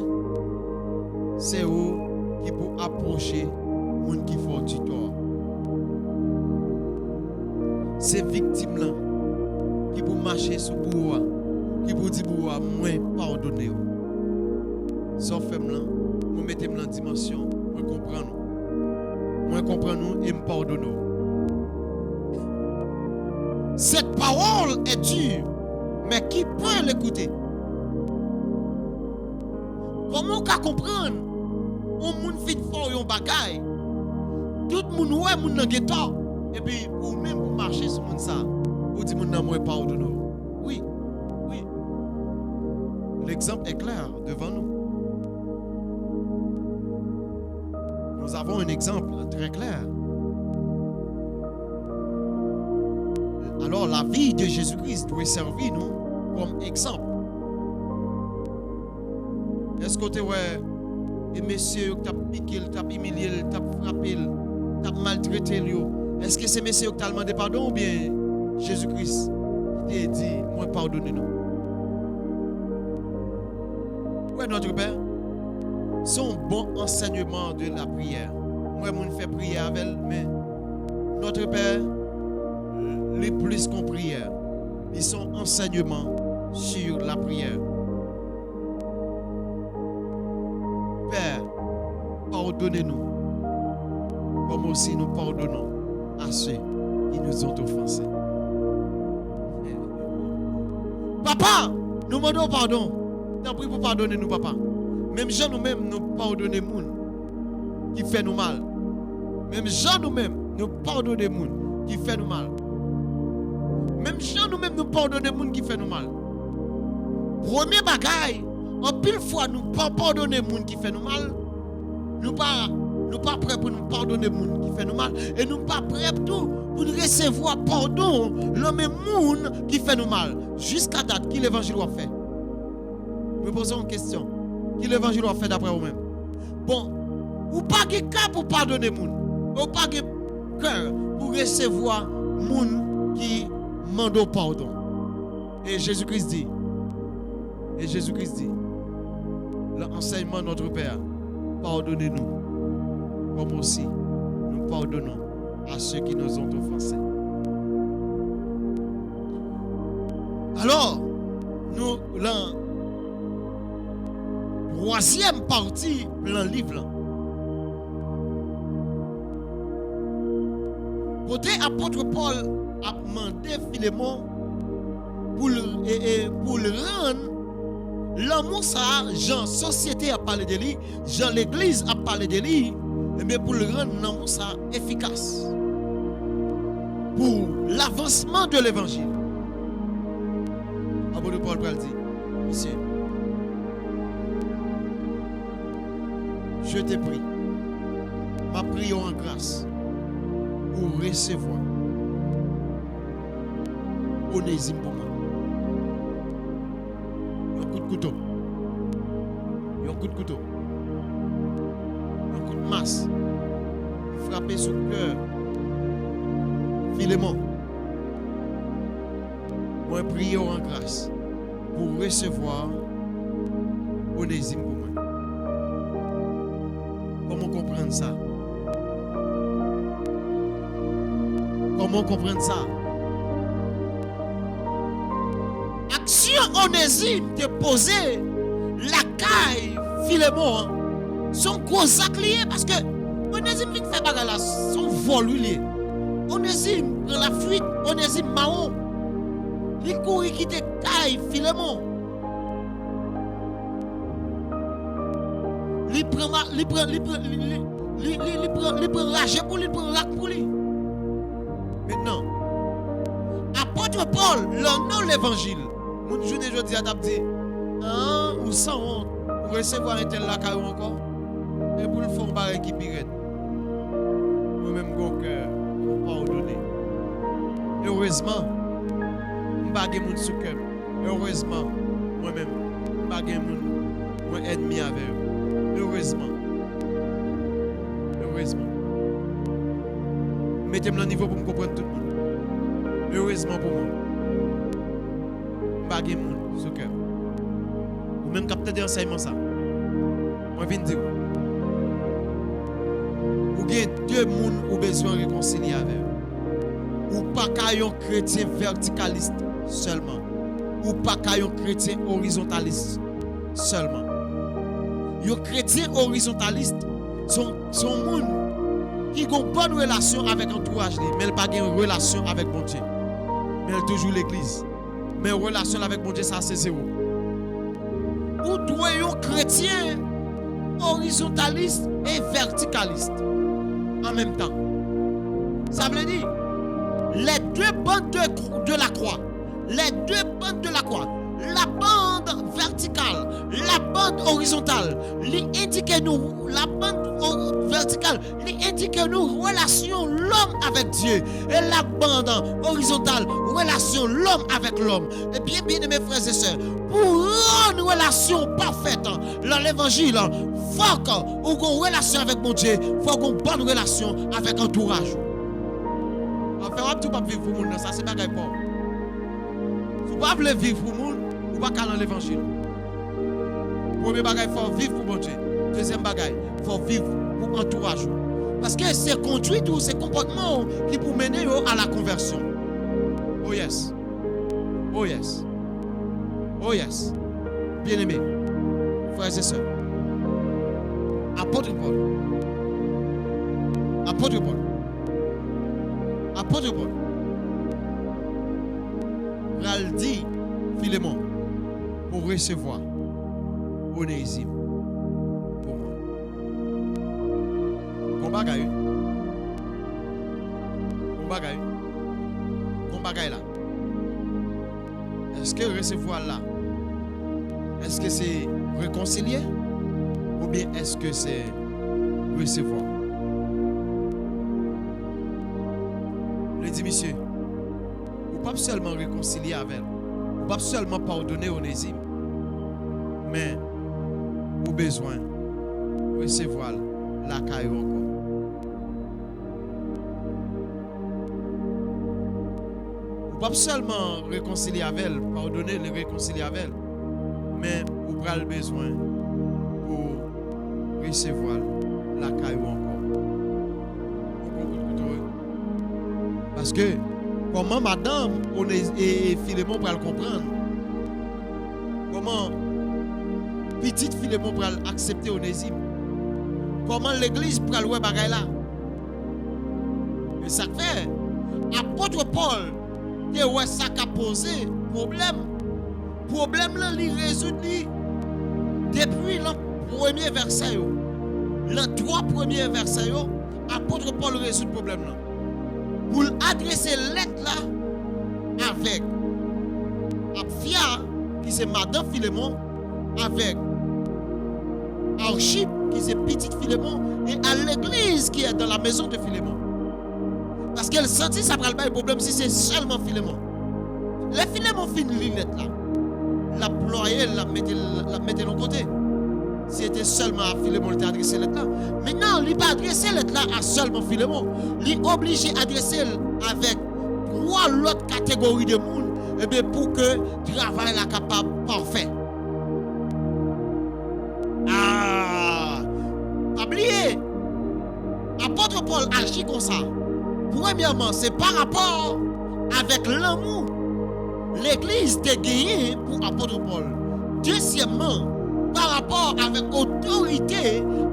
se ou ki pou apwoche moun ki fè w ti tò a. Se viktim lan ki pou mache sou bouwo a, ki pou di bouwo a, "Mwen padone w. Sa w fè m lan, mwen mete m lan dimansyon, mwen konprann ou. Mwen konprann ou e m padone w. Cette parole est dure, mais qui peut l'écouter? Kòman w ka konprann yon moun fin fè w yon bagay, tout moun wè moun nan gen tò, epi ou menm ou mache sou moun sa, ou di moun nan mwen padone w? Wi, wi. L'exemple est clair devant nous. Nous avons un exemple très clair. Alors, la vie de Jésus-Christ doit servir nous comme exemple. Èske w te wè e mesye yo k t ap pike l, t ap imilye l, t ap frape l, t ap maltrete l yo? Èske se mesye yo k t al mande padon oubyen Jezi Kris ki te di, mwen padone nou? Ou wè, Notre Père, se yon bon ansèyman de la priyè. Mwen, moun fè priyè avè l, men Notre Père, li plis ke yon priyè. Li se yon ansèyman sur la prière. Père, pardonnez-nous, comme aussi nous pardonnons à ceux qui nous ont offensés. Papa, nou mande w padon. Tanpri pou padone nou, papa. Menm jan nou menm, nou padone moun ki fè nou mal. Menm jan nou menm, nou padone moun ki fè nou mal. Menm jan nou menm, nou padone moun ki fè nou mal. Premye bagay, anpil fwa nou pa padone moun ki fè nou mal, nou pa, nou pa prè pou nou padone moun ki fè nou mal, e nou pa prè tou pou nou resevwa padon lan men moun ki fè nou mal. Jiska dat, ki levanjil w ap fè? Mwen poze w yon kesyon. Ki levanjil w ap fè daprè ou menm? Bon, ou pa gen kè pou padone moun. Ou pa gen kè pou resevwa moun ki mande w padon. E Jezi Kris di, e Jezi Kris di, lan ansèyman Notre Père, pardonnez-nous, comme aussi nous pardonnons à ceux qui nous ont offensés. Alò, nou lan twazyèm pati plan liv lan. Kote apot Pòl ap mande Filemon pou l, e, e, pou l rann lanmou sa a, jan sosyete ap pale de li, jan legliz ap pale de li, ebyen, pou l rann lanmou sa a efikas pou lavansman de levanjil. Apot Pòl pral di, mesye, je te prie, m ap priye w an gras pou w resevwa Onezim pou mwen. Yon kout kouto. Yon kout kouto. Yon kout mas. Li frape sou kè Filemon. Mwen priye w an gras pou w resevwa Onezim pou mwen. Kòman w konprann sa? Kòman w konprann sa? Aksyon Onezim te poze lakay Filemon an, se yon gwo zak li ye, paske Onezim vin fè bagay la, se yon vòl wi li ye. Onezim pran lafuit, Onezim mawon. Li kouri kite kay Filemon. Li pran ma-, li pran, li pran, li, li, li, li, li pran, li pran raje pou li, li pran rak pou li. Mentnan, apot Pòl, lan non levanjil, moun jounen jodi a t ap di, an, ou sanwont, ou resevwa entèl lakay ou ankò, e pou l fè yon bagay ki pi rèd. Mwen menm, m gon kè pou padone. Erezman, m pa gen moun sou kè m. Erezman, mwen menm, m pa gen moun mwen ènmi avè yo. Erezman. Erezman. Mete m nan nivo pou m konprann tout moun. Erezman pou mwen, m pa gen moun sou kè m. Ou menm k ap tande ansèyman sa, mwen vin di w, ou gen de moun ou bezwen rekonsilye avè yo. Ou pa ka yon kretyen vètikalis sèlman. Ou pa ka yon kretyen orizontalis sèlman. Yon kretyen orizontalis, Se yon, se yon moun ki gen yon bòn relasyon avèk antouraj li, men l pa gen relasyon avèk Bondye. Men l toujou legliz. Men relasyon l avèk Bondye sa se zewo. Ou dwe yon kretyen orizontalis e vètikalis an menm tan. Sa vle di, les deux bandes de, de la croix, les deux bandes de la croix, la bande verticale, la bande horizontale, li endike nou la bande o- vertikal, li endike nou relasyon lòm avèk Dye. E la bande orizontal, relasyon lòm avèk lòm. Ebyen, byeneme frè e sè, pou rann relasyon pafèt nan levanjil, fòk ou gon relasyon avèk Bondye, fòk ou gon bòn relasyon avèk antouraj ou. Anfen, w ap di w p ap viv pou moun nan, sa se bagay pa w. Si w pa vle viv pou moun, ou pa ka nan levanjil. Premye bagay, fò w viv pou Bondye. Dezyèm bagay, fò w viv pou antouraj ou. Paske se kondwit ou, se konpòtman ou ki pou mennen yo a la konvèsyon. Oh yes. Oh yes. Oh yes. Byeneme, frè e sè, apot Pòl, apot Pòl, apot Pòl pral di Filemon pou resevwa Onezim pou mwen. Bon bagay, wi. Bon bagay, wi. Bon bagay la. Èske resevwa l la, èske se rekonsilye oubyen èske se resevwa? Vle di, misye, ou p ap sèlman rekonsilye avè l, ou p ap sèlman padone Onezim, men ou bezwen resevwa l lakay ou ankò. Ou p ap sèlman rekonsilye avè l, padone l e rekonsilye avè l, men ou pral bezwen pou resevwa l lakay ou ankò. Ou konprann kote w ye? Paske kòman madanm One- e, e Filemon pral konprann? Kòman pitit Filemon pral aksepte Onezim? Kòman legliz pral wè bagay la? E sa k fè apot Pòl te wè sa ka poze pwoblèm. Pwoblèm lan, li rezoud li depi lan premye vèsè yo. Lan twa premye vèsè yo, apot Pòl rezoud pwoblèm lan. Pou l adrese lèt la avèk Apfya, ki se madanm Filemon, avèk Archip, ki se pitit Filemon, e a legliz ki est dans la maison de Filemon. Paske l santi sa pral bay pwoblèm si se sèlman Filemon. Lè Filemon fin li lèt la, l ap plwaye l, l ap mete l, l ap mete l yon kote. Si se te sèlman a Filemon li te adrese lèt la. Mentnan, li pa adrese lèt la a sèlman Filemon. Li oblije adrese l avèk twa lòt kategori de moun, ebyen, pou ke travay la kapab pafè. Ah! Pa bliye, apot Pòl aji konsa. Premyèman, se pa rapò avèk lanmou legliz te genyen pou apot Pòl. Dezyèmman, pa rapò avèk otorite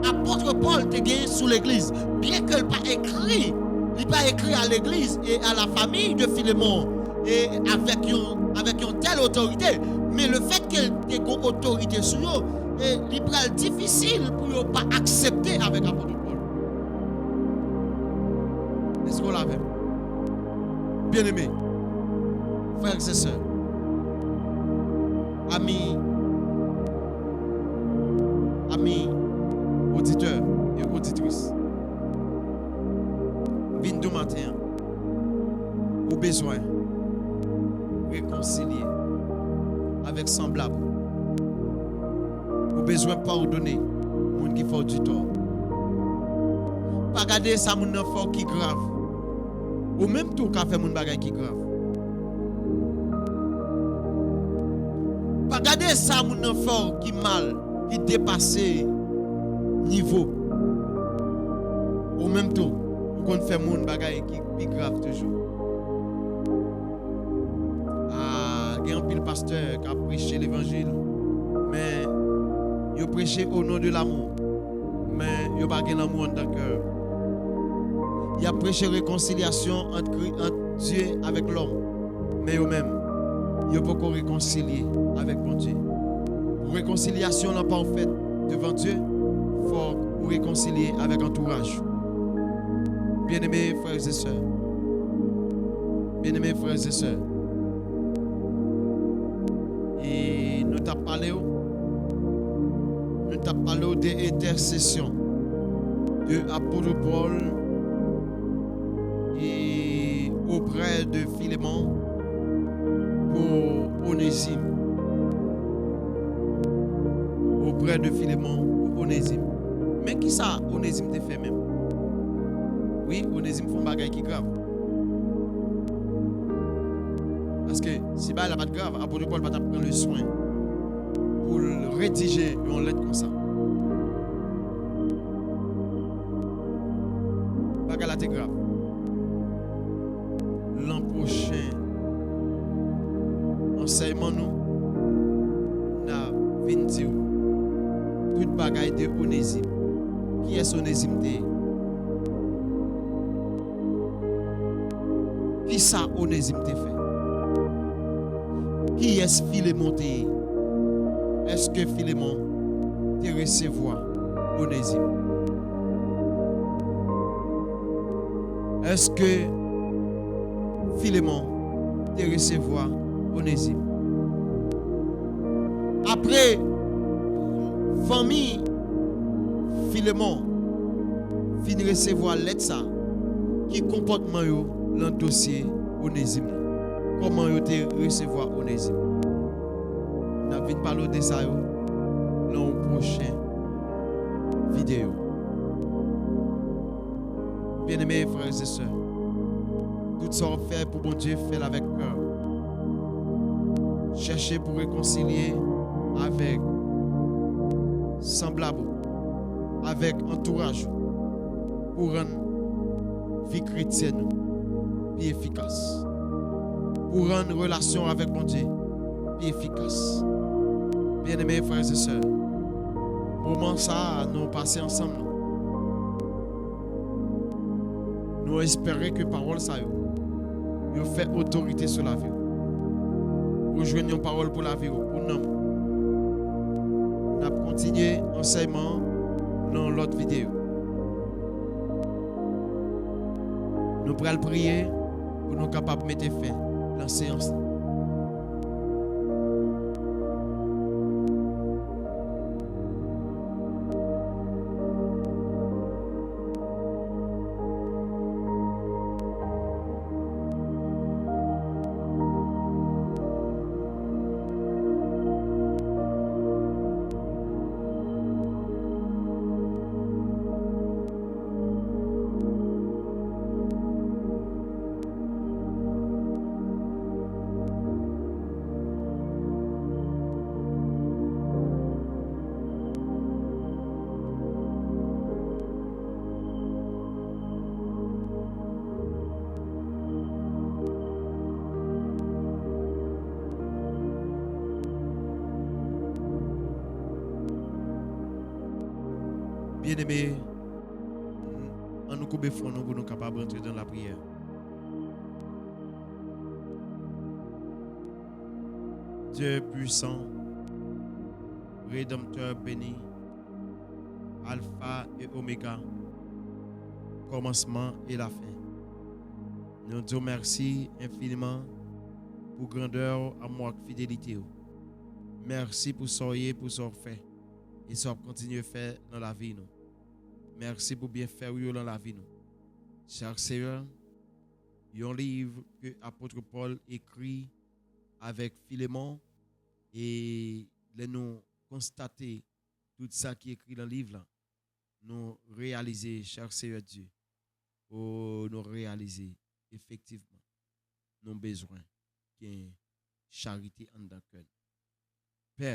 apot Pòl te genyen sou legliz. Byenke l pa ekri, li pa ekri a legliz e a la famille de Filemon, e avèk yon, avèk yon tèl otorite, men lefètke l te gon otorite sou yo, e li pral difisil pou yo pa aksepte avèk apot Pòl. Èske w la avè m? Byeneme, frè e sè, ami, ami, oditè e oditris, m vin di w maten an, ou bezwen rekonsilye avèk sanblab ou. Ou bezwen padone moun ki fè w di tò. Pa gade sa moun nan fè w ki grav. Ou menm tou ka fè moun bagay ki grav. Pa gade sa moun nan fè w ki mal, ki depase nivo. Ou menm tou, ou konn fè moun bagay ki pi grav toujou. Ah, gen anpil pastè k ap preche levanjil, men yo preche au nom de l'amour, men yo pa gen lanmou anndan kè yo. Y ap preche rekonsilyasyon ant Kri-, ant Dye avèk lòm. Men yo menm, yo poko rekonsilye avèk Bondye. Pou rekonsilyasyon lan pa w fèt devan Dye, fòk ou rekonsilye avèk antouraj ou. Byeneme frè e sè, byeneme frè e sè, e nou t ap pale w, nou t ap pale w de entèsesyon de apot Pòl e oprè de Filemon pou Onezim. Oprè de Filemon pou Onezim. Men kisa Onezim te fè menm? Wi, Onezim fè yon bagay ki grav. Paske si bagay la pa t grav, apot Pòl pa t ap pran le swen pou l redije yon lèt konsa. Bagay la te grav. Lan pwochen ansèyman nou, n a vin di w tout bagay de Onezim. Kiyès Onezim te ye? Kisa Onezim te fè? Kiyès Filemon te ye? Èske Filemon te resevwa Onezim? Èske Filemon te resevwa Onezim? Apre fanmi Filemon fin resevwa lèt sa, ki konpòtman yo lan dosye Onezim lan? Kòman yo te resevwa Onezim? N ap vin pale w de sa yo lan yon pwochen videyo. Byeneme frè e sè, tout sa w ap fè pou Bondye, fè l avèk kè w. Chèche pou rekonsilye avèk sanblab ou, avèk antouraj ou, pou rann vi kretyèn ou pi efikas, pou rann relasyon avèk Bondye pi efikas. Byeneme frè e sè, moman sa a nou pase ansanm lan, nou espere ke pawòl sa yo, yo fè otorite sou lavi w. Ou jwenn yon pawòl pou lavi w, pou nanm ou. N ap kontinye ansèyman an nan yon lòt videyo. Nou pral priye pou nou kapab mete fen nan seyans lan. Byeneme, ann nou koube fwon nou pou nou kapab rantre nan lapriyè. Dye pwisan, Redanmtè beni, Alfa e Omega, kòmansman e lafen. Nou di w mèsi enfiniman pou grandè w, amou ak fidelite w. Mèsi pou sa w ye, pou sa w fè, e sa w ap kontinye fè nan lavi nou. Mèsi pou byenfè w yo nan lavi nou. Chè Seyè, yon liv ke apot Pòl ekri avèk Filemon, e lè nou konstate tout sa ki ekri nan liv la, nou reyalize, chè Seyè Dye, o, nou reyalize, efektivman, nou bezwen gen charite anndan kè nou. Pè,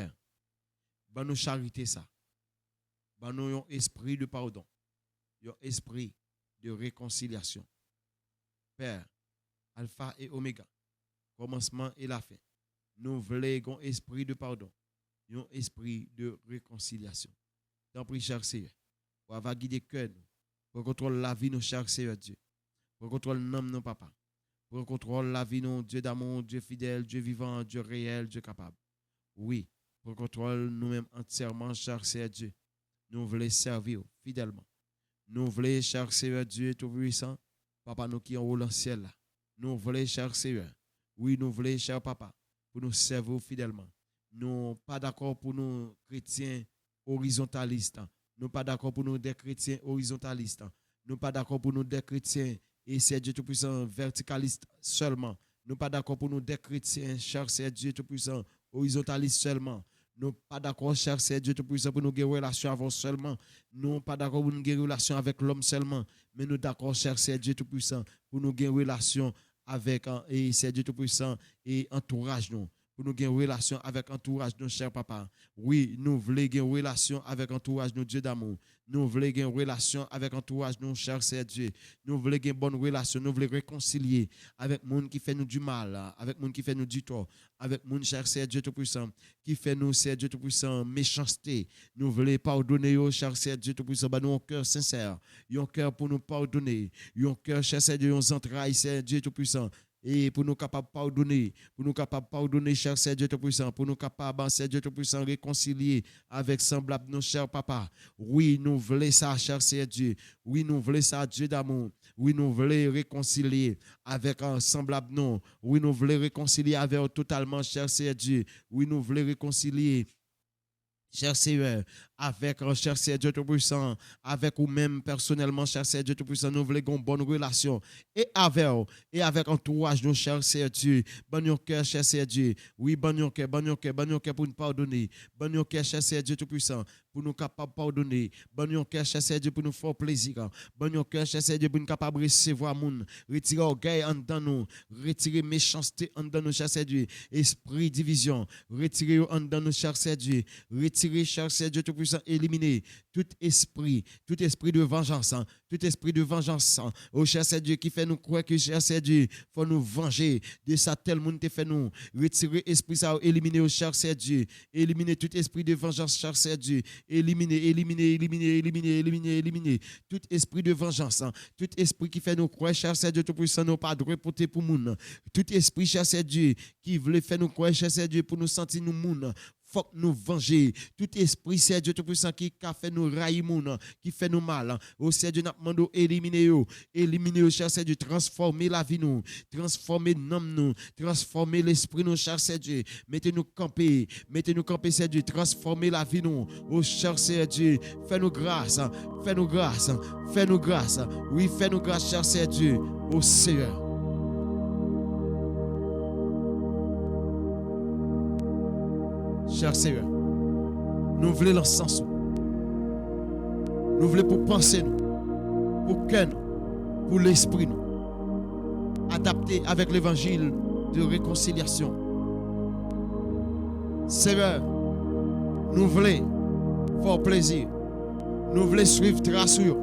ban nou charite sa. Ban nou yon espri de padon, yon espri de rekonsilyasyon. Pè, Alfa e Omega, kòmansman e lafen, nou vle gon espri de padon, yon espri de rekonsilyasyon. Tanpri, chè Seyè, Papa, gide kè nou. Pran kontwòl lavi nou, chè Seyè Dye. Pran kontwòl nanm nou, papa. Pran kontwòl lavi nou, Dye damou, Dye fidèl, Dye vivan, Dye reyèl, Dye kapab. Wi, pran kontwòl nou menm antyèman, chè Seyè Dye. Nou vle sèvi w fidèlman. Nou vle, chè Seyè Dye Toupisan, Papa nou ki anwo nan syèl la. Nou vle, chè Seyè. Wi, nou vle, chè Papa, pou nou sèvi w fidèlman. Nou pa dakò pou nou kretyen orizontalis. Nou pa dakò pou nou de kretyen orizontalis. Nou pa dakò pou nou de kretyen, e Seyè Dye Toupisan, vètikalis sèlman. Nou pa dakò pou nou de kretyen, chè Seyè Dye Toupisan, orizontalis sèlman. Nou pa dakò, chè Seyè Dye Toupisan, pou nou gen relasyon avè w sèlman. Nou pa dakò pou nou gen relasyon avèk lòm sèlman. Men nou dakò, chè Seyè Dye Toupisan, pou nou gen relasyon avèk, e, Seyè Dye Toupisan, e antouraj nou. Pou nou gen relasyon avèk antouraj nou, chè Papa. Wi, nou vle gen relasyon avèk antouraj nou, Dye damou. Nou vle gen relasyon avèk antouraj nou, chè Seyè Dye. Nou vle gen bòn relasyon, nou vle rekonsilye avèk moun ki fè nou di mal, avèk moun ki fè nou di tò, avèk moun, chè Seyè Dye Toupisan, ki fè nou, Seyè Dye Toupisan, mechanste. Nou vle padone yo, chè Seyè Dye Toupisan, ban nou yon kè sensè, yon kè pou nou padone, yon kè, chè Seyè Dye, yon zantray, Seyè Dye Toupisan, e pou nou kapab padone, pou nou kapab padone, chè Seyè Dye Toupisan, pou nou kapab, Seyè Dye Toupisan, rekonsilye avèk sanblab nou, chè Papa. Wi, nou vle sa, chè Seyè Dye. Wi, nou vle sa, Dye damou. Wi, nou vle rekonsilye avèk, a, sanblab nou. Wi, nou vle rekonsilye avè w totalman, chè Seyè Dye. Wi, nou vle rekonsilye, chè Seyè, avèk, a, chè Seyè Dye Toupisan, avèk ou menm pèsonèlman, chè Seyè Dye Toupisan, nou vle gen yon bòn relasyon e avè w, e avèk antouraj nou, chè Seyè Dye. Ban n yon kè, chè Seyè Dye. Wi, ban n yon kè, ban n yon kè, ban n yon kè pou n padone. Ban n yon kè, chè Seyè Dye Toupisan, pou nou kapab padone. Ban n yon kè, chè Seyè Dye, pou nou fè w plezi. Ban n yon kè, chè Seyè Dye, pou nou kapab resevwa moun. Retire ògèy anndan nou. Retire mechanste anndan nou, chè Seyè Dye. Espri divizyon, retire yo anndan nou, chè Seyè Dye. Retire, chè Seyè Dye Toupisan, elimine tout espri, tout espri de vanjans, tout espri de vanjans, o chè Seyè Dye, ki fè nou kwè ke, chè Seyè Dye, fò nou vanje de sa tèl moun te fè nou. Retire espri sa yo, elimine yo, chè Seyè Dye. Elimine tout espri de vanjans, chè Seyè Dye. Elimine, elimine, elimine, elimine, elimine, elimine. Tout espri de vanjans, tout espri ki fè nou kwè, chè Seyè Dye Toupisan, nou pa dwe pote pou moun. Tout espri, chè Seyè Dye, ki vle fè nou kwè, chè Seyè Dye, pou nou santi nou moun. Fòk nou vanje tout espri, Seyè Dye Toupisan, ki ka fè nou rayi moun, ki fè nou mal. O Seyè Dye, n ap mande w elimine yo. Elimine yo, chè Seyè Dye, transfòme lavi nou, transfòme nanm nou, transfòme lespri nou, chè Seyè Dye. Mete nou kanpe, mete nou kanpe, Seyè Dye, transfòme lavi nou. O chè Seyè Dye, fè nou gras, fè nou gras, fè nou gras. Wi, fè nou gras, chè Seyè Dye. O Seyè. Chè Seyè, nou vle lansans ou. Nou vle pou panse nou, pou kè nou, pou lespri nou adapte avèk levanjil de rekonsilyasyon. Seyè, nou vle fè w plezi. Nou vle swiv tras ou yo.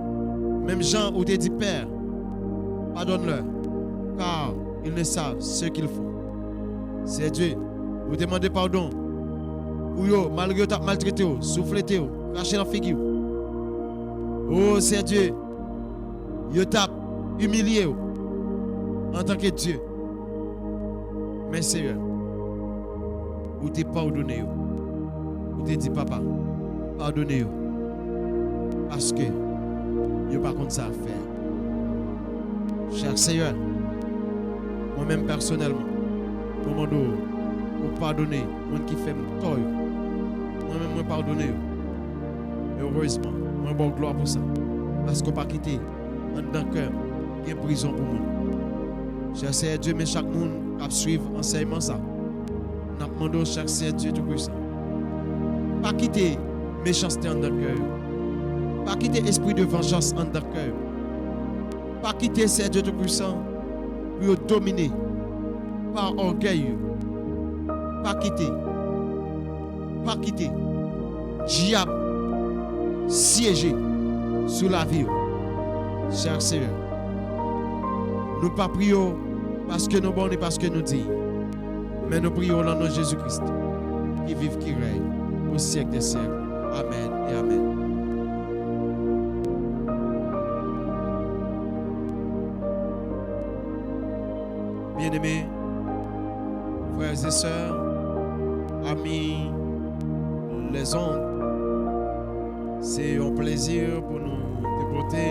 Menm jan ou te di, Pè, pardonne-leur, car ils ne savent ce qu'ils font. Seyè Dye, ou te mande padon pou yo, malgre yo t ap maltrete w, souflete w, krache nan figi w. O Seyè Dye, yo t ap imilye w antanke Dye. Men Seyè, ou te padone yo. Ou te di, Papa, padone yo, paske yo pa konn sa y ap fè. Chè Seyè, mwen menm pèsonèlman, mwen mande w pou padone moun ki fè m tò yo. Mwen menm, mwen padone yo. Erezman, mwen ba w glwa pou sa, paske w pa kite anndan kè m gen prizon pou moun. Chè Seyè Dye, men chak moun k ap swiv ansèyman sa, n ap mande w, chè Seyè Dye Toupisan, pa kite mechanste anndan kè yo. Pa kite espri de vanjans anndan kè yo. Pa kite, Seyè Dye Toupisan, pou yo domine pa ògèy yo. Pa kite, pa kite dyab syeje sou lavi yo. Chè Seyè, nou pa priye w paske nou bon ni paske nou diy, men nou priye w nan non Jezi Kris ki viv, ki rèy o syèk dè syèk. Amèn e amèn. Bien-aimés frères et sœurs, amis les ondes, se yon plezi pou nou te pote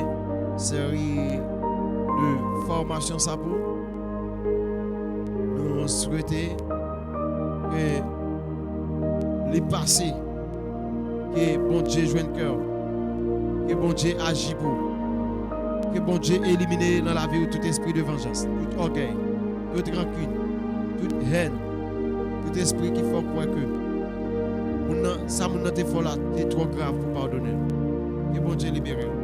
seri de fòmasyon sa pou nou. Nou swete ke li pase, ke Bondye jwenn kè w, ke Bondye aji pou ou, ke Bondye elimine nan lavi w tout espri de vanjans, tout ògèy, tout rankin, tout hèn, tout espri ki fè w kwè ke moun nan, sa moun nan te fè w la te twò grav pou padone l. Ke Bondye libere w.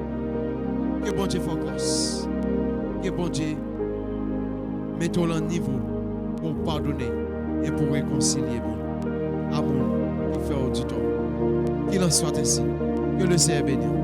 Ke Bondye fè w gras. Ke Bondye mete w lan nivo pou w padone e pou w rekonsilye moun a moun ki fè w ditò. Qu'il en soit ainsi. Que le Seigneur bénisse.